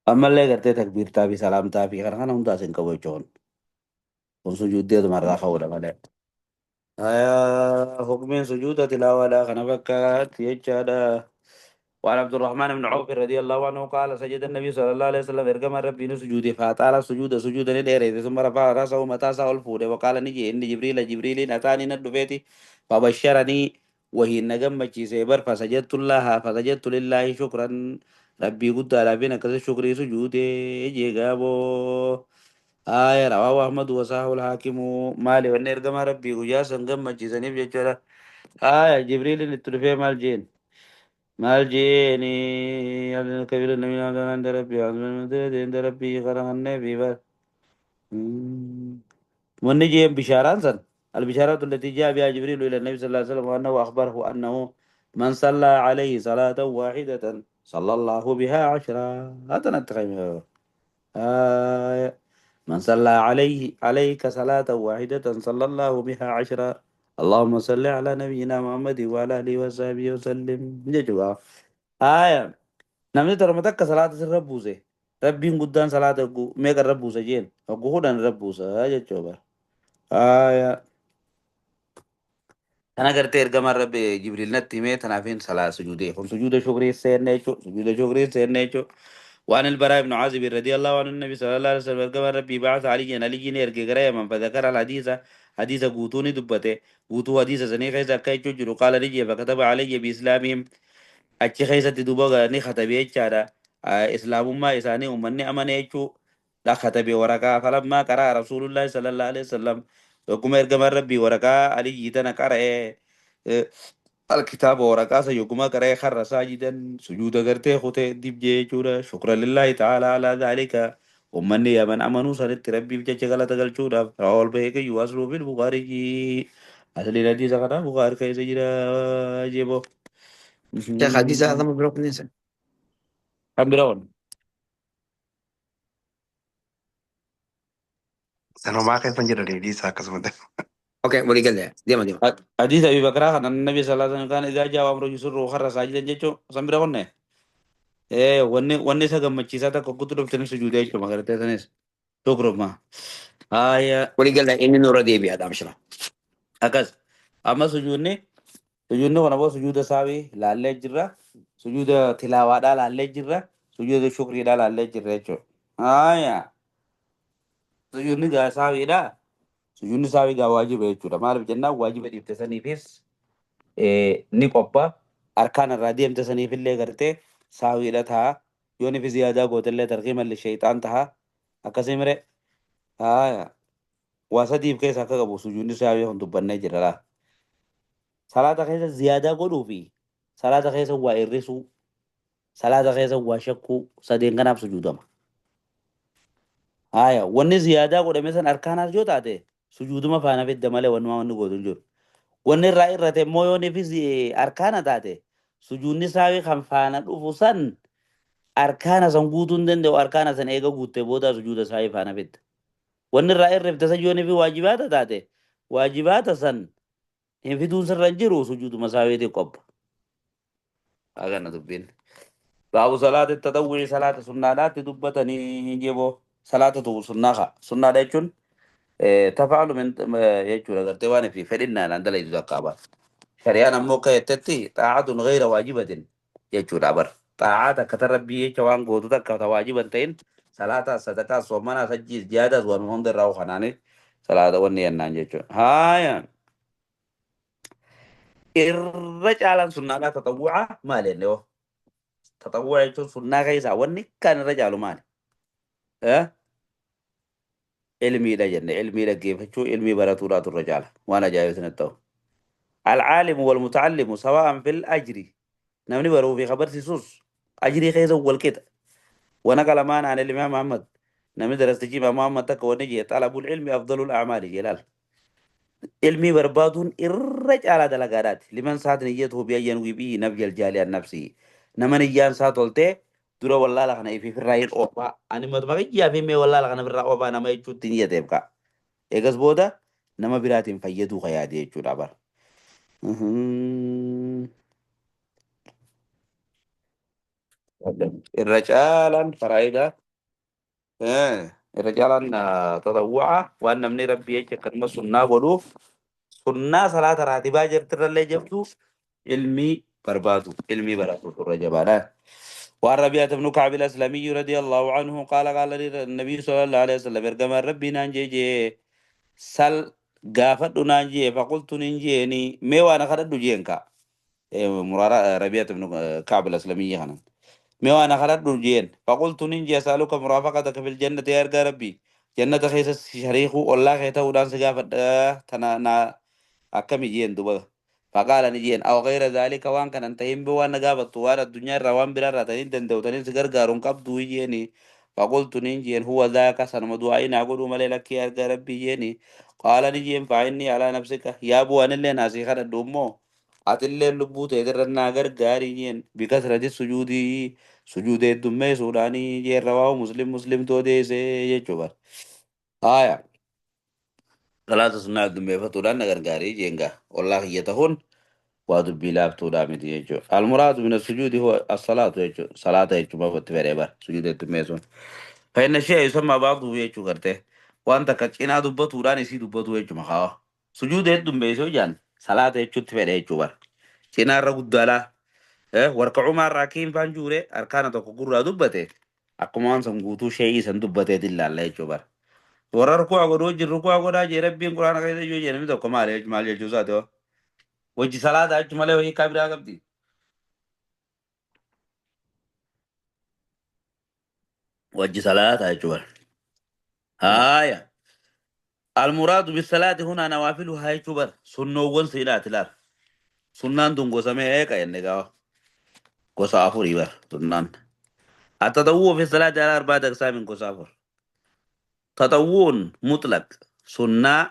أما اللي کرتے تکبیر تابي سلام تابي خنا هم داسن كوي چون kun sujuuddee tumarraa ka'uudha malee. Hukmiin sujuuda tilaawaadha kana fakkaatti jechaadha. وعن عبد الرحمن بن عوف رضي الله عنه قال سجد النبي صلى الله عليه وسلم ارجم ربي سجوده فأطال سجود سجودا نديره ثم رفع رأسه متى الفور وقال نجي إن جبريل جبريل أتاني ندفيتي فبشرني وهي نجم سيبر فسجدت الله فسجدت لله شكرا ربي قد على بنا كذا شكري سجودي جيغابو آية رواه أحمد وصححه الحاكم مالي ونرجم ربي وجاسا جم جيساني بجرا آية جبريل نتلفي مال جين مال جيني الكبير النبي عند ربي عند ربي خلق النبي بر. Wanni jeen bishaaraan san البشارات التي جاء بها جبريل إلى النبي صلى الله عليه وسلم وأنه أخبره أنه من صلى عليه صلاة واحدة صلى الله بها عشرا. هذا نتقيم. آه، من صلى عليك صلاة واحدة صلى الله بها عشرا. اللهم صل على نبينا محمد وعلى آله وصحبه وسلم. جوا آية namni torba takka salaata sirra buuse rabbiin guddaan salaata meeqa irra buuse jeen hogguu 10 irra buusa jechuu bara. Aya kana gartee ergamaan rabbi Jibriil natti himee tanaafin salaa sujuudee kun sujuuda shukrii seenne jechuu sujuuda shukrii seenne jechuu. وعن البراء بن عازب رضي الله عنه النبي صلى الله عليه وسلم ergamaan rabbii بعث عليا علي erge gara Yaman. فذكر الحديث حديث guutuu ni dubbate. Guutuu hadiisa sanii keessa akka jechuu jiru قال ni jee فكتب علي بإسلامهم achi keessatti duuba ni katabe jechaadha. Islaamummaa isaanii uummanni amane jechuu dha katabe waraqaa. فلما قرأ رسول الله صلى الله عليه وسلم yogguma ergamaan rabbii waraqaa Aliyyii tana qara'e الكتاب waraqaa san yogguma qara'e خر ساجدا sujuuda gartee kutee dibjee jechuudha. شكرا لله تعالى على ذلك uummanni Yaman amanuu sanitti rabbiif jecha galata galchuudhaaf. رواه البيهقي وأصله في البخاري. Asliin hadiisa kanaa Bukhari keessa jira jebo. Sheekh hadiisa adama biroo kunneen. Kan biroon. Sanumaa keessa hin jiran dhiisaa akkasumatti. Okay, walii galee deema deema. حديث أبي بكر أن النبي صلى الله عليه وسلم كان إذا جاء أمر يسره خر ساجدا jechuu san bira qonne wanni isa gammachiisaa takka guutuu dhuftanii sujuudee jechuudha magartee sanis shukruma haaya. Walii galee inni nurra deebi'a dhaamshira. Akkas amma sujuudni kun ammoo sujuuda saawii laallee jirra, sujuuda tilaawaadhaa laallee jirra, sujuuda shukriidhaa laallee jirra jechuudha. Haaya, sujuudni gaa saawiidhaa, sujuudni saawii gaa waajiba jechuudha. Maaliif jennaan waajiba dhiifte saniifis ni qopha arkaan irraa deemte saniifillee gartee saawiidha ta'a. Yoo nifi ziyaadaa gootellee ترغيما للشيطان ta'a. Akkasii mire? Haaya, waa sadiif keessa akka qabu sujuudni saawii kun dubbannee jira laa. Salaata keessa ziyaadaa godhuu fi salaata keessa waa hir'isuu, salaata keessa waa shakkuu, sadeen kanaaf sujuudama. Haaya, wanni ziyaadaa godhame san arkaanaas yoo taate sujuuduma faana fidda malee wannumaa wanni gootu hin jiru. Wanni irraa irrate immoo yoo nifi arkaana taate sujuudni saawii kan faana dhufu san arkaana san guutuu hin danda'u. Arkaana san eega guuttee booda sujuuda saawii faana fidda. Wanni irraa irrifte san yoo nifi waajibaata taate waajibaata san hin fiduun sirra hin jiru, sujuuduma saawiitiin qopha. Agana dubbiin. باب صلاة التطوع salaata sunnaadhaatti dubbatanii jeboo salaata tu sunnaa kaa sunnaadha jechuun تفعل من jechuudha gartee waan fi fedhinnaadhaan dalaytu takka aba. Shari'aan ammoo akka jettetti طاعة غير واجبة jechuudha bar. Xaa'aa takka tan rabbii jecha waan gootu takka ta waajiban ta'in salaataas sadaqaas soomanaas hajjiis jihaadaas waan hunda irraa kanaani salaata wanni jennaan jechuudha. Haaya. Irra caalaan sunnaadhaa tatawwu'a maali jenne hoo? Tatawwu'a jechuun sunnaa keessaa wanni kan irra caalu maali? Ilmiidha jenne. Ilmii dhaggeeffachuu, ilmii baratuudhaatu irra caala. Waan ajaa'iba isinitti ta'u. العالم والمتعلم سواء في الأجر. Namni baruu fi kabarsiisus ajrii keessa wal qixa. ونقل مان عن الإمام محمد namni darastichi Imaam Muhammad takka wanni jee طلب العلم أفضل الأعمال jelaal. Ilmii barbaaduun irra caalaa dalagaadhaati. لمن صحت نيته بأن ينوي به نفي الجهل عن نفسه. Nama niyyaan isaa toltee dura wallaala kana ifii firraa hin oofaa. Ani matuma kiyyaa fi mee wallaala kana firraa oofaa nama jechuutti niyyateef ka'a. Eegas booda nama biraatiin fayyaduu ka yaade jechuudha bara. Irra caalaan faraayidaa irra caalaan tatawwu'a waan namni rabbii jecha akkanuma sunnaa godhuuf sunnaa salaata raatibaa jirtirrallee jabdu ilmii barbaadu, ilmii baratu irra jabaadha. وعن ربيعة بن كعب الأسلمي رضي الله عنه قال قال لي النبي صلى الله عليه وسلم ergamaan rabbii naan jee سل gaafadhu naan jee. فقلت nin jeeni mee waan kadhadhu jeen ka مرارة ربيعة بن كعب الأسلمي kana mee waan kadhadhu jeen. فقلت nin jee أسألك مرافقتك في الجنة yaa ergaa rabbii jannata keessa shariikuu ollaa kee ta'uudhaan si gaafadha tana na akkami jeen duba. فقال ni jeen أو غير ذلك waan kanan ta'in waan na gaafattu waan addunyaa irraa waan biraa irraa tanin danda'u tanin si gargaaruun qabdu jeeni. فقلت ننجين هو ذاك سنما دعائنا أقول مالي لك يا ربي جيني قال نجين فإني على نفسك يا أبو أنا اللي ناسي خد الدمو أتلي اللبوت يدرنا غرغاري جين بكثرة السجود سجود الدمي سوداني جين رواه مسلم مسلم تو ديسي يجبر آية ثلاثة سنة الدمي فتولان غرغاري جينغا والله يتهون ودبي لابتو دامتي يجو المراد من السجود هو الصلاة يجو صلاة يجو ما بتفريبا سجود الدمي سون فإن الشيء يسمى بعضه يجو غرته وأنت كچينا دبتو راني سي دبتو يجو مخاوا سجود الدمي سو جان صلاة يجو تفري يجو بر چينا رغدالا وركعوا مع الراكين فانجوري أركان تو قرا دبته أكمان سنغوتو شيء سندبته دلال يجو بر ورا ركوع غدو جي ركوع غدا جي ربي قران كيسه جو جي نمي تو كمال مال يجو ساتو وجي صلاة أج مالي وهي كابرا قبدي وجي صلاة أج بر هايا المراد بالصلاة هنا نوافلها يجبر سنوون سيلات لا سنان دون قسمه هيك يعني قصافور يبر سنان التطوع في الصلاة على أربعة أقسام قصافور تطوع مطلق سنة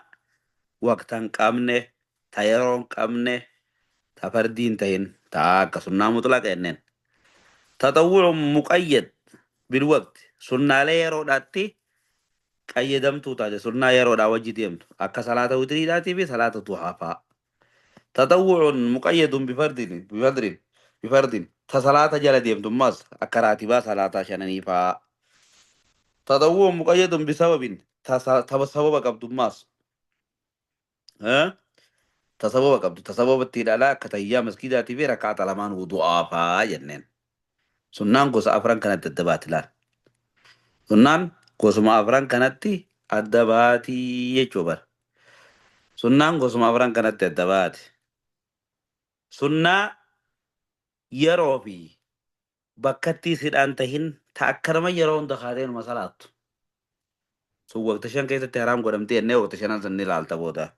وقتا قامنه تيرون قامنه تفردين تهين تاك سنة مطلق إنن تطوع مقيد بالوقت سنة لا يرو داتي قيدمتو تاجه سنة يرو دا وجي ديمتو أكا صلاة وتري داتي بي صلاة ضحى تطوع مقيد بفرد بفرد بفرد تصلاة جل ديمتو ماس أكا راتبا صلاة شنني فا تطوع مقيد بسبب تسبب قبض ماس ها تسبب قبض تسبب التلالا كتيا مسكيداتي في ركعة لمان وضوء فا جنن سنان قوس أفران كانت تدبات لا سنان قوس ما أفران كانت الدباتي يجبر سنان قوس ما أفران كانت الدبات سنة يروفي بكتي سيد أنتهن تأكرم يرون دخاتين مسالات سو وقت شان كيسة تهرام قدمتي إنه وقت شان سنة لالتا بودا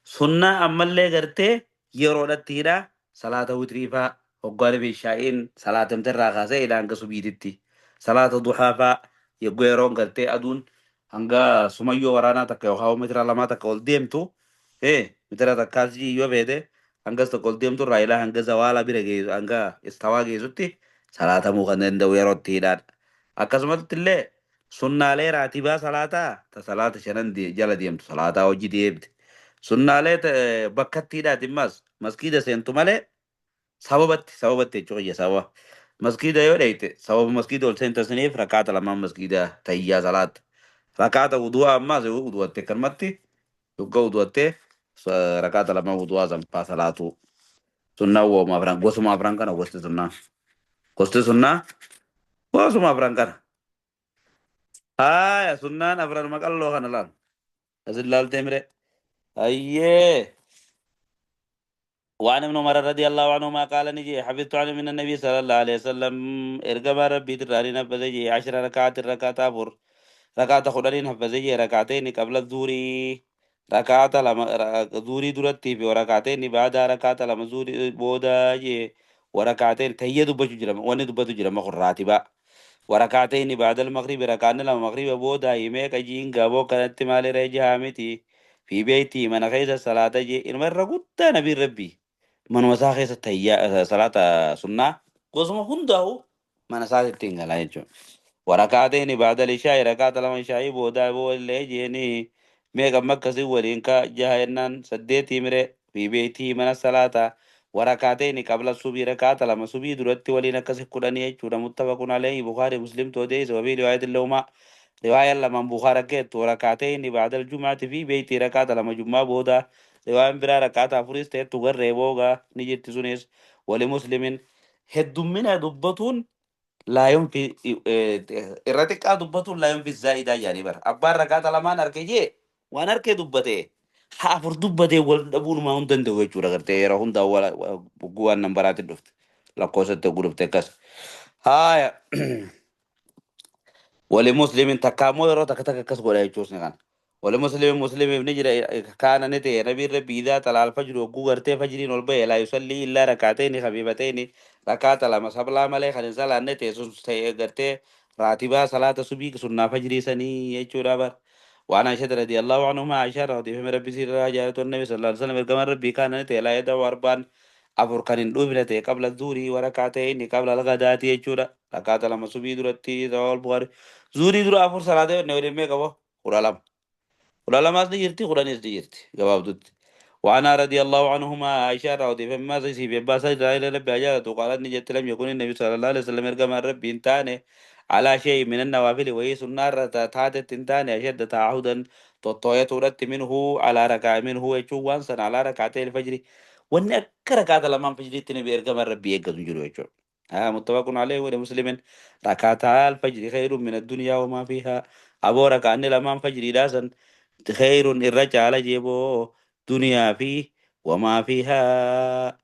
سنة أما اللي قرتي يرون التيرا صلاة وتريفا وقال بيشاين صلاة مترا خاسة إلى أنك سبيدتي صلاة ضحى يقول يرون قرتي أدون هنگا سميو ورانا تك يوخاو مترا لما تك ديمتو إيه مترا تكاسي يو بيده هنگا تقول ديمتو رايلا هنگا زوالا بيرجي هنگا استوا جيزوتي صلاة مغنن دو يرون تيران أكسمت اللي سنة لي راتبا صلاة تصلاة شنن دي جل ديمتو صلاة وجي ديمت سنة لي بكتي دا دماس مسكيدة سنتو مالي سببت سببت جوجي سوا مسكيدة يو ليت سبب مسكيدة ول سنت سنيف ركعت لما مسكيدة تهيا صلاة ركعت وضوء ما زي وضوء تكرمتي يبقى وضوء ركعت لما وضوء زم صلاة سنة وما فران قسم فران كان قسم سنة قسم سنة قسم فران كان آه سنة نفران ما قال له أنا لان أزل لال تمره أيه وعن ابن عمر رضي الله عنهما قال نجي حفظت عنه من النبي صلى الله عليه وسلم ارقم ربي تراني نفذي 10 ركعات ركعات أفر ركعات خدرين نفذي ركعتين قبل الظهر ركعات لما ظهري درتي في وركعتين بعد ركعات لما ظهري بودا وركعتين تهيدو بجرم وندو بجرم راتبا وركعتين بعد المغرب ركعنا لما المغرب بودا يميك جين غابو كانت مال رجامتي في بيتي من غير صلاة جي إن مرة قلت نبي ربي من مساخي ستهيا صلاة سنة قسم هنده من ساعة تنغلا يجو وركعتين بعد العشاء ركعت لما العشاء بودا بو اللي جيني ميغا مكة سورينكا جهنان سديتي مري في بيتي من الصلاة وركعتين قبل الصبح ركعت لما الصبح درت ولينا كسي قراني يجو متفق عليه بخاري مسلم توديس وفي رواية اللوما رواية لما بخاري كيت وركعتين بعد الجمعة في بيتي ركعت لما جمعة بودا رواية برا ركعت أفريس تغر ريبوغا نجت سونيس ولمسلم هدومنا دبتون لا ينفي إرتك دبتون لا ينفي الزائدة يعني بر أكبر ركعت لما نركي وانا أركي دبته حافر دبته والدبون ما هندن دوي چورا کرتے يرا هندا ولا بقوان نمبرات دفت لا قوسة تقولب تكس هاي ولمسلم تكامل رو تك تك كس غولا يچوس نغان ولمسلم مسلم ابن جرى كان نتي نبي ربي إذا طلع الفجر وقو غرتي فجرين والبي لا يصلي إلا ركعتين خفيفتين ركعت لما سبلا ملي خنزل نتي سن غرتي Raatibaa salaata subii sunnaa fajrii sanii jechuudha bar. وعن عائشة رضي الله عنهما عائشة رضي الله ربي سير جارة النبي صلى الله عليه وسلم كما ربي كان لا يدعو أربعا afur kan hin dhufne ta'e qabla zuurii warakaateen qabla algadaati jechuudha. Rakkaata lama subii duratti rawal Bukhari. Zuurii dura afur salaatee ne waliin meeqa boo? 12. 12s ni jirti, 10s ni jirti gabaabdutti. وعنها رضي الله عنهما عائشة رضي فما زي في باس إسرائيل ربي أجالته قالت نجت لم يكن النبي صلى الله عليه وسلم يرقم ربي انتاني على شيء من النوافل وهي سنة تاتت انتاني أشد تعهدا تطويت رت منه على ركع منه يشوان سن على ركعتي الفجر وان ركعت لما فجر النبي يرقم ربي يقدم جلو يشو ها متفق عليه ولمسلم ركعتا الفجر خير من الدنيا وما فيها أبو ركعني لما فجر داسن خير الرجع على جيبه دنيا فيه وما فيها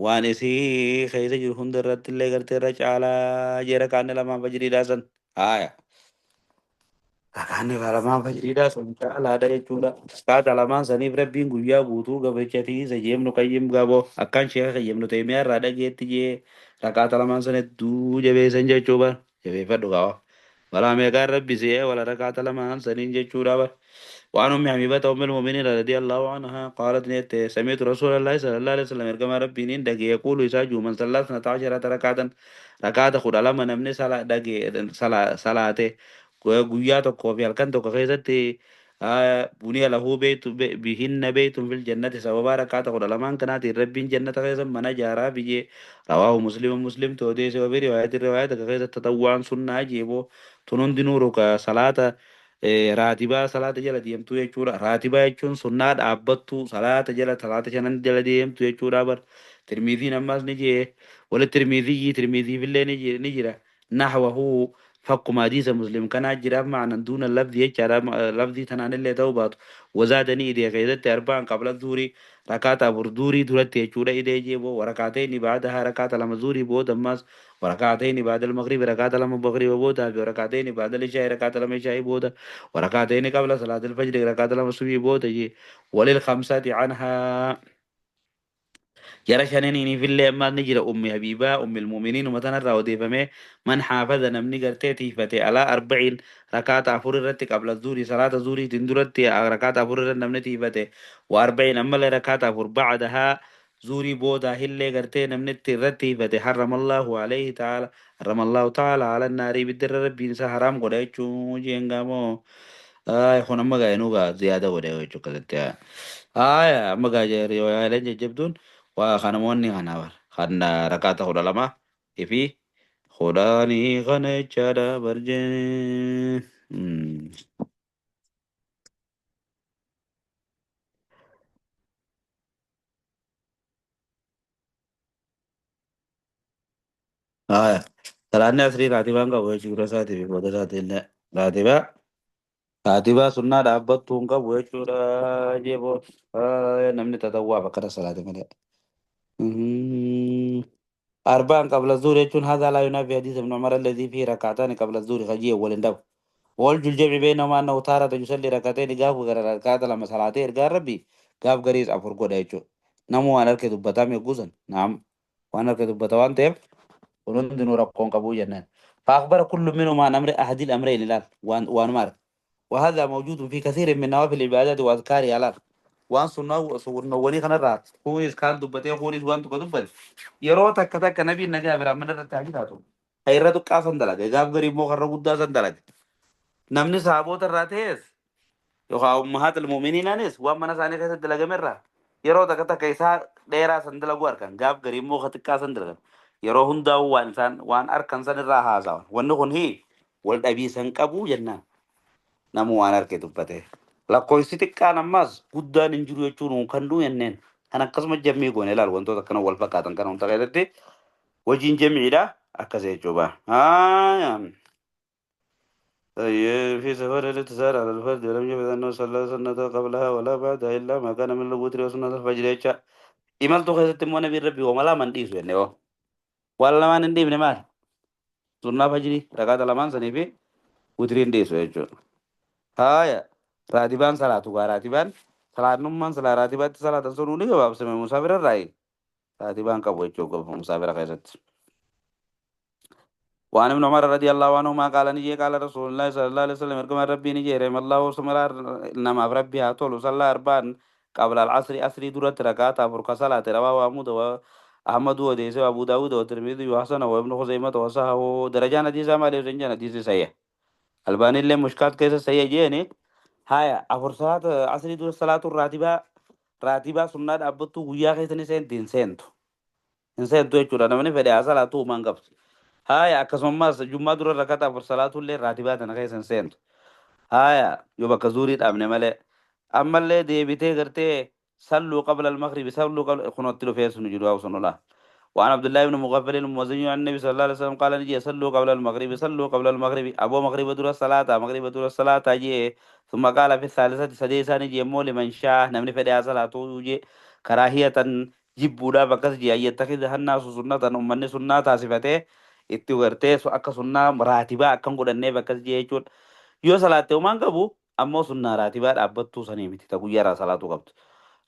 waan isii keessa jiru hunda irratti illee gartee irra caalaa jee rakaanni lamaan fajriidhaa san haaya rakaanni lamaan fajriidhaa san caalaadha jechuudha. Kaata lamaan saniif rabbiin guyyaa guutuu gabrichatiisa jeemnu qayyim gaboo akkaan sheeka qayyimnu ta'e irraa dhageetti jee rakaata lamaan san hedduu jabeessan jechuudha. Jabeeffadhu gaawaa. Balaa meeqaan rabbi si'ee wala rakaata lamaan saniin jechuudha bara. وعن أم حبيبة أم المؤمنين رضي الله عنها قالت نيت سمعت رسول الله صلى الله عليه وسلم كما ربي دقي يقول يساجو من صلى 12 ركعة ركعة خد لما نمني صلاة دقي صلاة صلاة guyyaa tokkoo fi halkan tokko keessatti buniya lahu beeytu bihinna beeytun fil jannati sababa rakkaata 12n kanaatiin rabbiin jannata keessa mana ijaaraa biyyee rawaahu muslimu muslim toodeese wabi riwaayati riwaayata keessa tatawwaan sunnaa jeeboo tun hundinuu ruka salaata raatibaa salaata jala deemtuu jechuudha. Raatibaa jechuun sunnaa dhaabbattuu salaata jala salaata shanan jala deemtu jechuudha bar. Tirmiiziin ammas ni jee wali tirmiiziyyi tirmiiziifillee ni jira. Naxwahu fakkuma hadiisa muslim kanaa jiraaf ma'anan duuna lafzi jechaadha lafzii tanaan illee ta'uu baatu. Wazaadanii idee keessatti arba'an qabla zuurii rakaata afur zuurii duratti jechuudha idee jeeboo warakaateeni ba'dahaa rakaata lama zuurii booda ammas وركعتين بعد المغرب ركعة لما المغرب بودا وركعتين بعد العشاء ركعة لما العشاء بودا وركعتين قبل صلاة الفجر ركعة لما الصبح بودا وللخمسة عنها jara shananiin fillee ammaas ni jira ummi habiibaa ummi almu'miniin umatanarraa odeeffame man xaafaza namni gartee tiifate alaa arbaciin rakaata afur irratti qabla zuurii salaata zuuriitiin duratti rakaata afur irratti namni tiifate wa arbaciin ammallee rakaata afur bacdahaa zuurii boodaa hillee gartee namni irratti tiifate harramallahu alayhi ta'ala harramallahu ta'ala ala naarii ibiddarra rabbiin isaa haraam godha jechuu jeengamoo ay kun amma gaa inuu gaa ziyaada godhe jechuu akkasitti ay amma gaa riwaayaleen jajjabduun waa kanamoonni kana bar kan rakaata 12 fi 10 kana jechaadha barjee. Haya. Salaanni asrii raatibaan qabu jechuudha isaatii fi booda isaatii illee raatibaa raatibaa sunnaa dhaabbattuu hin qabu jechuudha jeeboo namni tatawwaaf akkana salaate malee. أربعا قبل الظهر يجون هذا لا ينافي حديث ابن عمر الذي فيه ركعتان قبل الظهر خجية ولندب والجل الجمع بينهما أنه تارة يصلي ركعتين قاف غير ركعة لما صلاتين قال ربي قاف غريز أفر قد يجو نمو أنا ركض بتام يقوزن نعم وأنا ركض بتوان تيب ونندن ربكم قبو جنان فأخبر كل منهما عن أمر أحد الأمرين لا وان مارك وهذا موجود في كثير من نوافل العبادات وأذكارها لا وان سنة وني خنا رات خونيس كان دبته خونيس وان تكدبت yeroo takka takka nabiin nagaa biraa mana irratti haa jiraatu. Irra xiqqaa san dalage gaaf garii immoo karra guddaa san dalage. Namni sahaboota irraa ta'es yookaan ummahaat almu'miniinaanis waan mana isaanii keessatti dalagame irraa yeroo takka takka isaa dheeraa san dalagu arkan gaaf garii immoo xiqqaa san dalagan. Yeroo hundaa'u waan isaan waan arkan san irraa haasawan. Wanni kun hii wal dhabiisan qabu jennaan. Namu waan arke dubbate. Lakkoofsi xiqqaan ammas guddaan hin jiru jechuun kan du'u jenneen. Kan akkasuma jammii goone ilaal wantoota akkana wal fakkaatan kana hunda keessatti hojiin jamiidha akkas jechuudha. في سفر الاتصال على الفرد ولم يفد أنه صلى سنة قبلها ولا بعدها إلا ما كان من الوتر وسنة الفجر jecha imaltuu keessatti immoo nabiin rabbii wama lamaan dhiisu jenne hoo waan lamaan hin dhiifne maal sunnaa fajrii rakaata lamaan sanii fi wutiriin dhiisu jechuudha. Haaya raatibaan salaatu gaa raatibaan salaannummaan salaa raatibaatti salaatan sun ni gabaabsame musaafira irraayi raatibaan qabu jechuudha musaafira keessatti. وعن ابن عمر رضي الله عنهما قال نجي قال رسول الله صلى الله عليه وسلم ارجم ربي نجي رحم الله سمرا نما ربي هاتول صلى أربعا قبل العصر أسري درة ركعات أفرك صلاة رواه أحمد وأحمد وديس وأبو داود والترمذي وحسن وابن خزيمة وصححه درجان حديث ما له زنجان حديث صحيح الباني اللي مشكات كيس صحيح جيني هايا أفر صلاة عصري درة صلاة الراتبة راتبة سنة أبتو ويا كيسني سنتين سنتو إنسان jechuudha namni fedhe haa salaatuu uumaan qabdu. Haaya akkasumas jummaa dura rakkataa afur salaatullee raatibaa tana keessa hin seentu. Haaya yoo bakka zuurii dhaabne malee. Ammallee deebitee gartee salluu qabla almagribi salluu qabla kunotti dhufee sun jiru haa sun olaa. وعن عبد الله بن مغفل المزني عن النبي صلى الله عليه وسلم قال نجي صلوا قبل المغرب صلوا قبل المغرب أبو مغرب دور الصلاة مغرب دور الصلاة جي ثم قال في الثالثة سديسة نجي مو لمن شاء نمني فدي صلاة يجي كراهية jibbuudhaaf akkas jee ayyattakhidha hannaasu sunnatan ummanni sunnaa taasifatee itti gartee akka sunnaa raatibaa akkan godhanneef akkas jee jechuudha. Yoo salaatte homaan qabu ammoo sunnaa raatibaa dhaabbattuu sanii miti ta guyyaarraa salaatuu qabdu.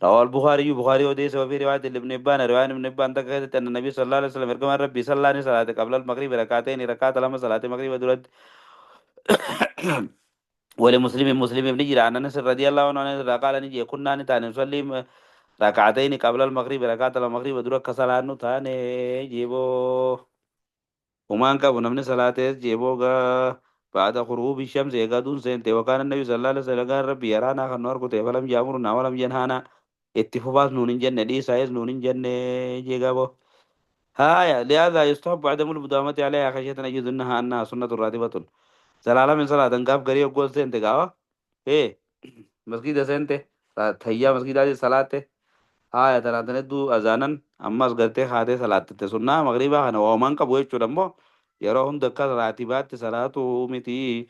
رواه البخاري بخاري وديس وفي رواية لابن حبان رواية ابن حبان تكهدت أن النبي صلى الله عليه وسلم اركم ربي صلى الله عليه صلاة قبل المغرب ركعتين ركعت لما صلاة المغرب درت ولمسلم مسلم ابن جرى عن انس رضي الله عنه قال نجي كنا نتاني نصلي ركعتين قبل المغرب ركعت المغرب درك صلاة نتاني جيبو ومان قبو نمني صلاة جيبو بعد غروب الشمس يقادون سنتي وكان النبي صلى الله عليه وسلم قال ربي يرانا خنور كتب فلم يأمرنا ولم ينهانا اتفاق نون جنة دي سايز نون جنة جيغابو هايا لهذا يستحب عدم المداومة عليها خشية أن يظنها أنها سنة راتبة سلالة من صلاة قاف قريب قول سنتي قاوة إيه مسجد سنتي تهيا مسجد هذه صلاة هايا ترى تندو أذانا أما أصغرتي خاتي صلاة السنة مغربا أنا ومان قبو يجو yeroo hunda akka raatibaatti salaatu miti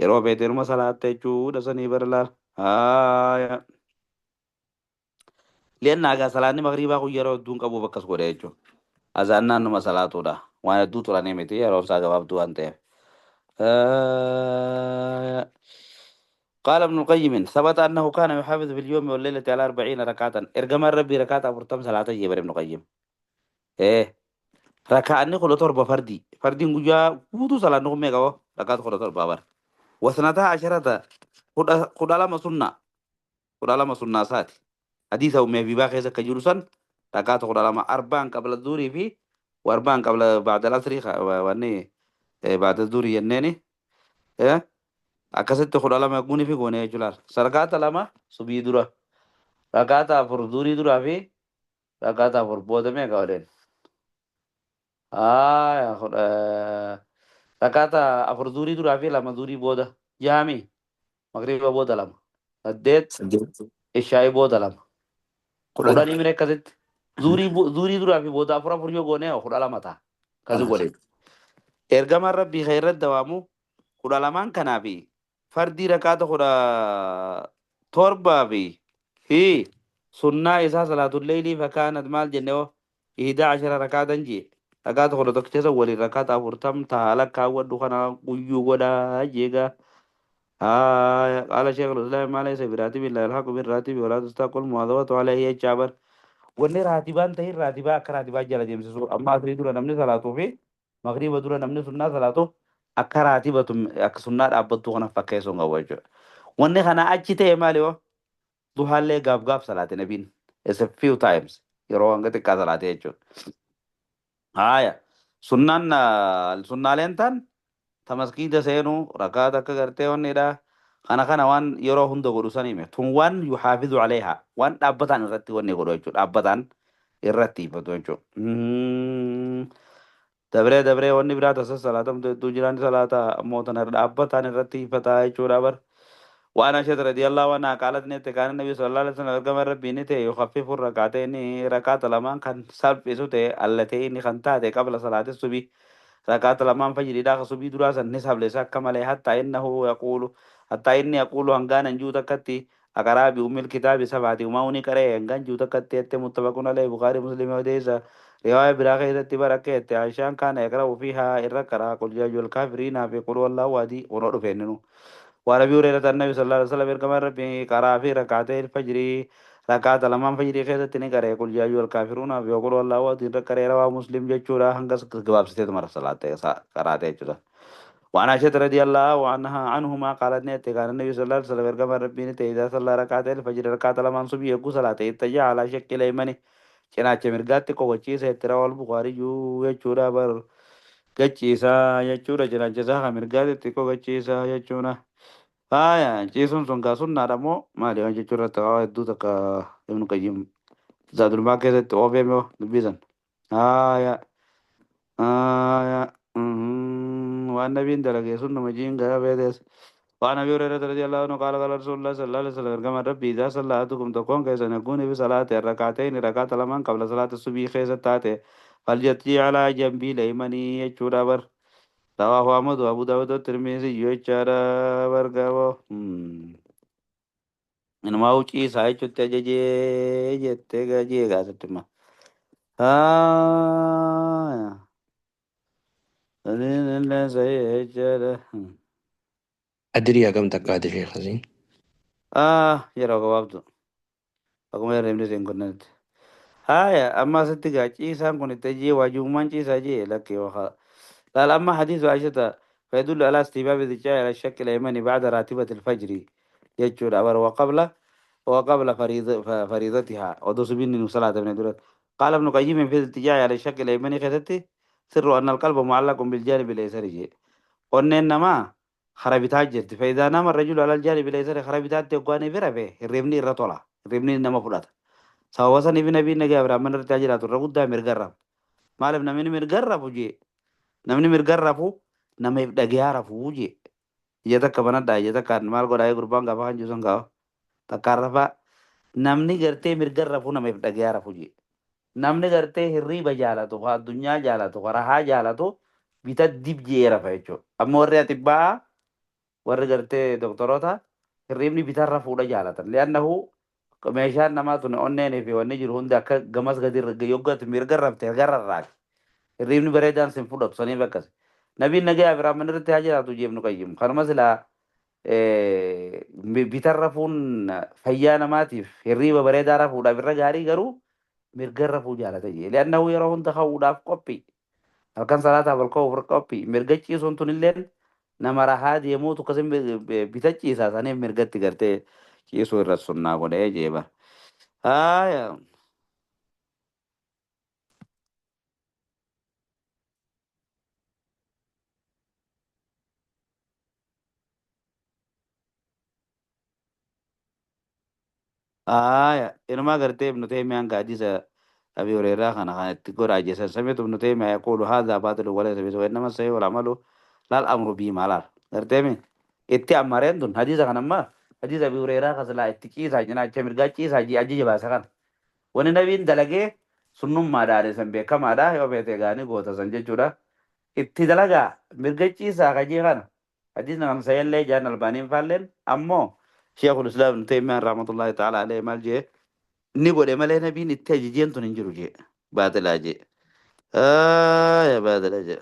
yeroo feeteeruma salaatte jechuudha sanii bara laal haaya liannaa egaa salaanni magriibaa kun yeroo hedduun qabuuf akkas godhe jechuudha azaannaan numa salaatuudha waan hedduu turanii miti yeroo isaa gabaabduu waan ta'eef. قال ابن القيم ثبت أنه كان يحافظ في اليوم والليلة على 40 ركعة إرجم ربي ركعة أفرتم صلاة جبر ابن القيم إيه ركعني خلو تربة فردي فردي نجوا وضو صلاة نقوم ميقاو ركعة خلو تربة بر وسنتها عشرة خد على ما سنة خد على ما سنة سات حديث أو في باقي كجلوسا ركعة خد على ما أربعا قبل الظهر في وأربعا قبل بعد العصر واني بعد الظهر ينني إيه akkasitti kudha lama guni fi goone jechuudha. Sarkaata lama subii dura, rakkaata afur durii duraa fi rakkaata afur booda meeqa oleen? Rakkaata afur durii duraa fi lama durii booda jaami magriba booda lama saddeet ishaa'ii booda lama kudhanii mire akkasitti durii duraa fi booda afur afur yoo goone 12 ta'a akkasi godhe. Ergamaan rabbii kan irratti dawaamu 12 kanaa fi fardii rakkaata 17 fi sunnaa isaa salaatul leeylii fakkaanat maal jenne hoo 11 rakkaatan jee rakkaata 11 keessa waliin rakkaata 40 ta'a lakkaawwadhu kana guyyuu godhaa jeegaa. قال شيخ الإسلام ما ليس براتب إلا يلحق بالراتب ولا تستحق المواظبة عليه جابر wanni raatibaan ta'in raatibaa akka raatibaa jala deemsisu amma asrii dura namni salaatuu fi magriiba dura namni sunnaa salaatu akka raatibatu akka sunnaa dhaabbattuu kana fakkeessuun qabu jechuudha. Wanni kana achi ta'e maali hoo duhaallee gaaf gaaf salaate nabiin it's a few times yeroo hanga xiqqaa salaate jechuudha. Haaya sunnaan sunnaaleen tan ta masgiida seenuu rakkaata akka gartee wannidha. Kana kana waan yeroo hunda godhu san hime tun waan yuhaafizu aleehaa waan dhaabbataan irratti wanni godhu jechuudha dhaabbataan irratti ifatu jechuudha. Dabree dabree wanni biraa tasa salaatamtu hedduu jiraan salaata ammoo tana dhaabbataan irratti ifataa jechuudha bar. وأنا عائشة رضي الله عنها قالت نت كان النبي صلى الله عليه وسلم أرقم ربي نت يخفف الركعتين ركعة لمان كان سلف سوته اللتين خنتات قبل صلاة الصبح ركعة لمان فجر داخل صبح دراسة نسب ليس كما حتى إنه يقول حتى إني أقول هنغان أنجو تكتي أقرأ بأم الكتاب سبعة وما أوني كره هنغان جو تكتي متفق عليه بخاري مسلم وديسا رواية براخي تبركة عشان كان يقرأ فيها الركعة قل يا أيها الكافرين في قل والله وادي ونور فيننو وعن ابي هريره النبي صلى الله عليه وسلم كما ربي قرأ في ركعتي الفجر Rakaata lamaan fajrii keessatti ni qaree qul yaa ayyuhal kaafiruuna fi qul huwallahu ahad irra qaree rawaa Muslim jechuudha hanga gabaabsiteetuma salaatee qaraatee jechuudha. وعن عائشة رضي الله عنها عنهما قالت نيت كان النبي صلى الله عليه وسلم إرجم ربي نت إذا صلى ركعتي الفجر ركعة لمن صبي يقو صلاة اتجاه على شق الأيمن cinaacha mirgaatti qoqochiisa itti rawal Bukhari jechuudha bar gachiisa jechuudha cinaacha isaa kan mirgaatti qoqochiisa jechuudha. Haya ciisuun sun gaa sunnaadha moo maali waan jechuu irratti waa hedduu takka Ibnu Qayyim Zaadulmaa keessatti oofee moo dubbisan. Haya haya waan nabiin dalagee sun nama jiin gara beetes. وعن ابي هريره رضي الله عنه قال قال رسول الله صلى الله عليه وسلم كما ربي اذا صلى احدكم تكون كيس يكون في صلاه الركعتين ركعت لمن قبل صلاه الصبح خيس تاتي فليتي على جنبي الايمن يچورا بر رواه احمد وابو داود والترمذي يچارا برغاو انما وچي ساي چتے ججے جتے گجے گاستما ها Adirii hagam takkaate Sheekh Hasiin? Ah, yeroo gabaabdu. Akkuma herreegni isheen kennetti. Haya, amma asitti gaa ciisaan kun itti jee waajibummaan ciisaa jee lakkee waxa. Laal amma hadiisu Aishata فيدل على استحباب الاتجاه على الشك الأيمن بعد راتبة الفجر jechuudha bar وقبل فريضتها ودوس بين صلاة من دولت. قال ابن قيم في الاتجاه على الشق الأيمن خذته سر أن القلب معلق بالجانب الأيسر جي. onneen namaa harabitaa jirti. فإذا نام الرجل على الجانب الأيسر harabitaatti hoggaanii bira bee hirribni irra tola. Hirribni nama fudhata. Sababa saniif nabiin nagaa Abrahaam irratti jiraatu irra guddaa mirga rafu. Maaliif namni mirga rafu jee? Namni mirga rafu nama if dhagayaa rafu jee. Ija takka banadhaa ija takkaan maal godhaa gurbaan gaafa kan jiru gaafa takkaan rafaa namni gartee mirga rafu nama if dhagayaa rafu jee. Namni gartee hirriba jaalatu, ka addunyaa jaalatu, ka rahaa jaalatu bita dib jee rafa jechuudha. Amma warri atibbaa warri gartee doktoroota hirribni bitarra fuudha jaalatan. Li'annahu meeshaan namaa tun onneenii fi wanni jiru hundi akka gamas gadi yoggatu mirga rafte gararraati. Hirribni bareedaan sin fudhatu saniif akkas. Nabiin nagaa Abiraaman irratti haa jiraatu jee Ibnu Qayyim. Kanuma silaa bitarra fuun fayyaa namaatiif hirriba bareedaa rafuudhaaf irra gaarii garuu mirga rafuu jaalata jee. Li'annahu yeroo hunda ka'uudhaaf qophii. Halkan salaataaf ol ka'uuf qophii. Mirga ciisuun tun illeen nama rahaa deemuutu akkasin bita ciisaa saniif mirgatti gartee ciisuu irra sunnaa godhee jeeba. Haaya. Haaya. Inumaa gartee Ibnu Teymiyaan hadiisa Abi Hureyraa kana kan itti godhaa jesan سمعت ابن تيمية يقول هذا باطل وليس بسوء وإنما الصحيح والعمل لا الأمر به maalaal. Gartee mi itti ammareen tun hadiisa kana amma hadiisa Abi Hureyraa kasilaa itti ciisaa cinaacha mirgaa ciisaa jee ajaja baasa kana. Wani nabiin dalagee sunnummaadhaan san beekamaadha yoo feete gaanii goota san jechuudha. Itti dalagaa mirga ciisaa kajee kana. Hadiisni kan sayyallee jaan Albaaniin faalleen ammoo Sheekul Islaam Ibn Teymiyaan rahmatullahi ta'ala alayhi maal jee ni godhe malee nabiin itti ajajeen tun hin jiru jee baaxilaa jee. Yaa baaxilaa jee.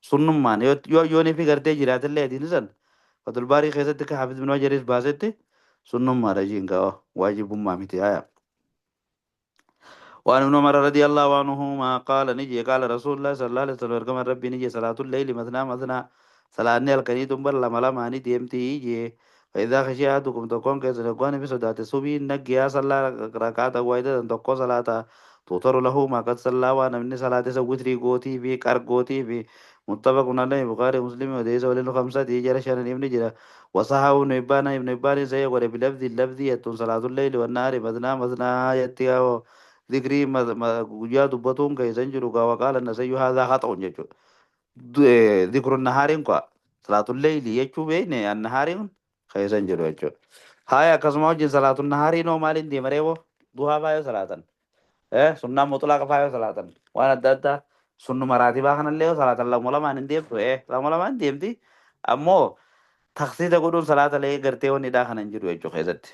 Sunnummaan yoo yoonii fi gartee jiraatillee hadiisni san Fatul Baarii keessatti akka Hafiz bin Hajaris baasetti sunnummaadha jiin gaa waajibummaa miti haya. وعن ابن عمر رضي الله عنهما قال نجي قال رسول الله صلى الله عليه وسلم كما ربي نجي صلاة الليل مثنى مثنى صلاة الكني تنبر لما لما ني ديمتي يجي فإذا خشي أحدكم تكون كيس لقوان في صلاة الصبح نجيا صلى ركعة واحدة تكون صلاة توتر له ما قد صلى وانا من صلاة سوتري قوتي في كارغوتي في متفق عليه بخاري مسلم وديس ولل خمسة يجرى شان ابن جرى وصححه ابن حبان ابن حبان سيقول بلفظ اللفظ صلاة الليل والنهار مثنى مثنى يتيا ذكري guyyaa dubbatuun keessan jiru gaa وقال النسي هذا خطأ jechuudha. ذكر النهار kwa صلاة الليل jechuu beekne النهار keessan jiru jechuudha. Haya akkasuma wajjin صلاة النهار noo maaliin deema reeboo duhaa faayoo salaatan. Sunnaa mutlaqa faayoo salaatan. Waan adda addaa sunnuma raatibaa kanallee yoo salaatan lama lamaan hin deemtu lama lamaan deemti ammoo taksiisa godhuun salaata lee gartee wanni dhaa kana hin jiru jechuu keessatti.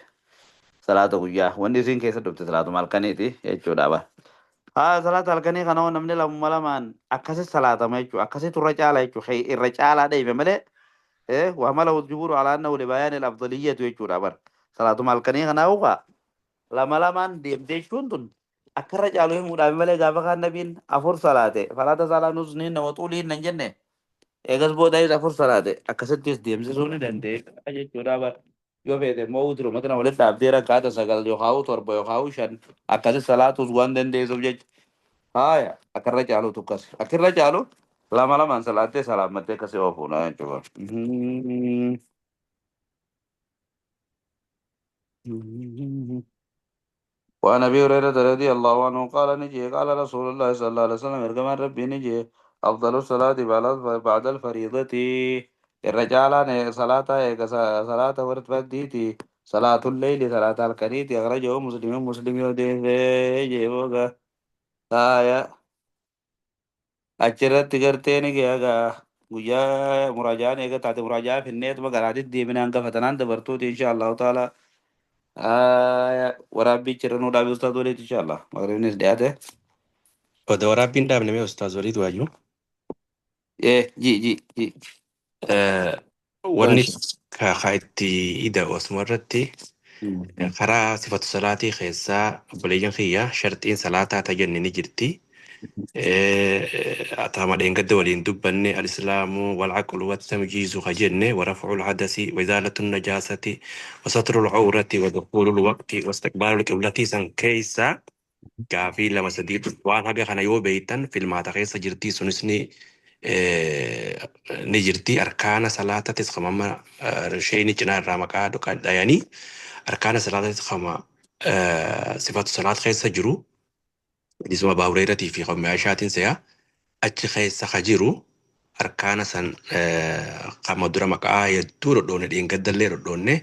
Salaata guyyaa wanni isiin keessa dhufte salaatuma halkaniiti jechuudha bara. Haa salaata halkanii kana hoo namni lamuma lamaan akkasi salaatama jechuudha akkasitu irra caala jechuudha irra caalaa dheeyme malee وعمله الجمهور على أنه لبيان الأفضلية jechuudha bara. Salaatuma halkanii kanaa ukaa lama lamaan deemtee jechuun tun akka irra caalu himuudhaaf malee gaafa kaan nabiin afur salaate falaata salaa nusniin nama xuuliin nan jenne eegas boodaayis afur salaate akkasittis deemsisuu ni dandeessa jechuudha bara. Yoo feete immoo uturuma tana walitti dhaabdee rakkaata sagal yookaan torba yookaan shan akkasi salaatus waan dandeessuuf jecha. Haaya akka irra caalu tukkas akka irra caalu lama lamaan salaattee salaammattee akkasii oofuudha jechuudha. وعن ابي هريره رضي الله عنه قال نجي قال رسول الله صلى الله عليه وسلم ارجم ربي نجي افضل الصلاه بعد الفريضه الرجال صلاة صلاة ورد صلاة الليل صلاة الكريت أخرجه مسلم مسلم يودي آية achirratti gartee ni egaa guyyaa muraajaan eega taate muraajaa finneetuma garaatitti deemina hanga fatanaan dabartuuti insha Allahu taala. Waraabbii jira nuu dhaabe ustaaz waliit insha Allah magribnis dhiyaate. Oda waraabbiin dhaabne mee Ustaaz Waliid Waayyuu. Ji ji ji. Wanni ka itti ida'u asuma irratti karaa sifatu salaatii keessaa obboleeyyan kiyya sharxiin salaataa tajanni ni jirti. Atama dheengadda waliin dubbanne al-islaamu wal-aqlu wat-tamyiizu ka jenne wa raf'u al-hadasi wa izaalatu an-najaasati wa satru al-awrati wa dukhulu al-waqti wa istiqbaalu al-qiblati san keessa gaafii lama sadii waan haga kana yoo beeytan filmaata keessa jirti sunis ni ni jirti arkaana salaatatis kama sheeyni cinaa irraa maqaa dhayanii arkaana salaatatis kama sifatu salaat keessa jiru isuma Abaa Hureyratii fi qawmi Aishaatiin se'a achi keessa ka jiru arkaana san kama dura maqaa hedduu dhodhoonne dheengaddallee dhodhoonne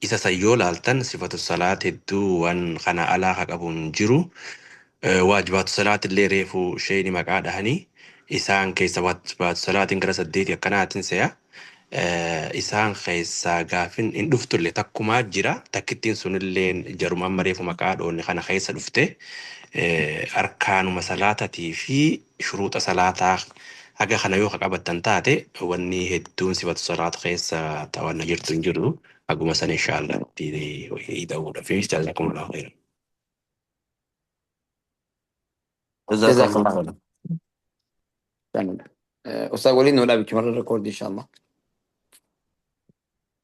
isa san yoo laaltan sifatu salaat hedduu waan kana alaa ka qabu hin jiru. Waajibaatu salaatillee reefu sheeyni maqaa dhahanii isaan keessa waajibaatu salaatiin gara saddeeti akkanaatiin se'a. Isaan keessaa gaafin hin dhuftullee takkumaa jira takkittiin sunillee jaruma amma reefu maqaa dhoonne kana keessa dhufte arkaanuma salaatatii fi shuruuxa salaataa haga kana yoo ka qabattan taate wanni hedduun sifatu salaata keessa tawanna jirtu hin jiru haguma san inshaallah itti ida'uudha fi jazakumullahu khairan. جزاك Jazakallah الله khairan. خير. أستاذ وليد نقول بك مرة ريكورد إن شاء الله.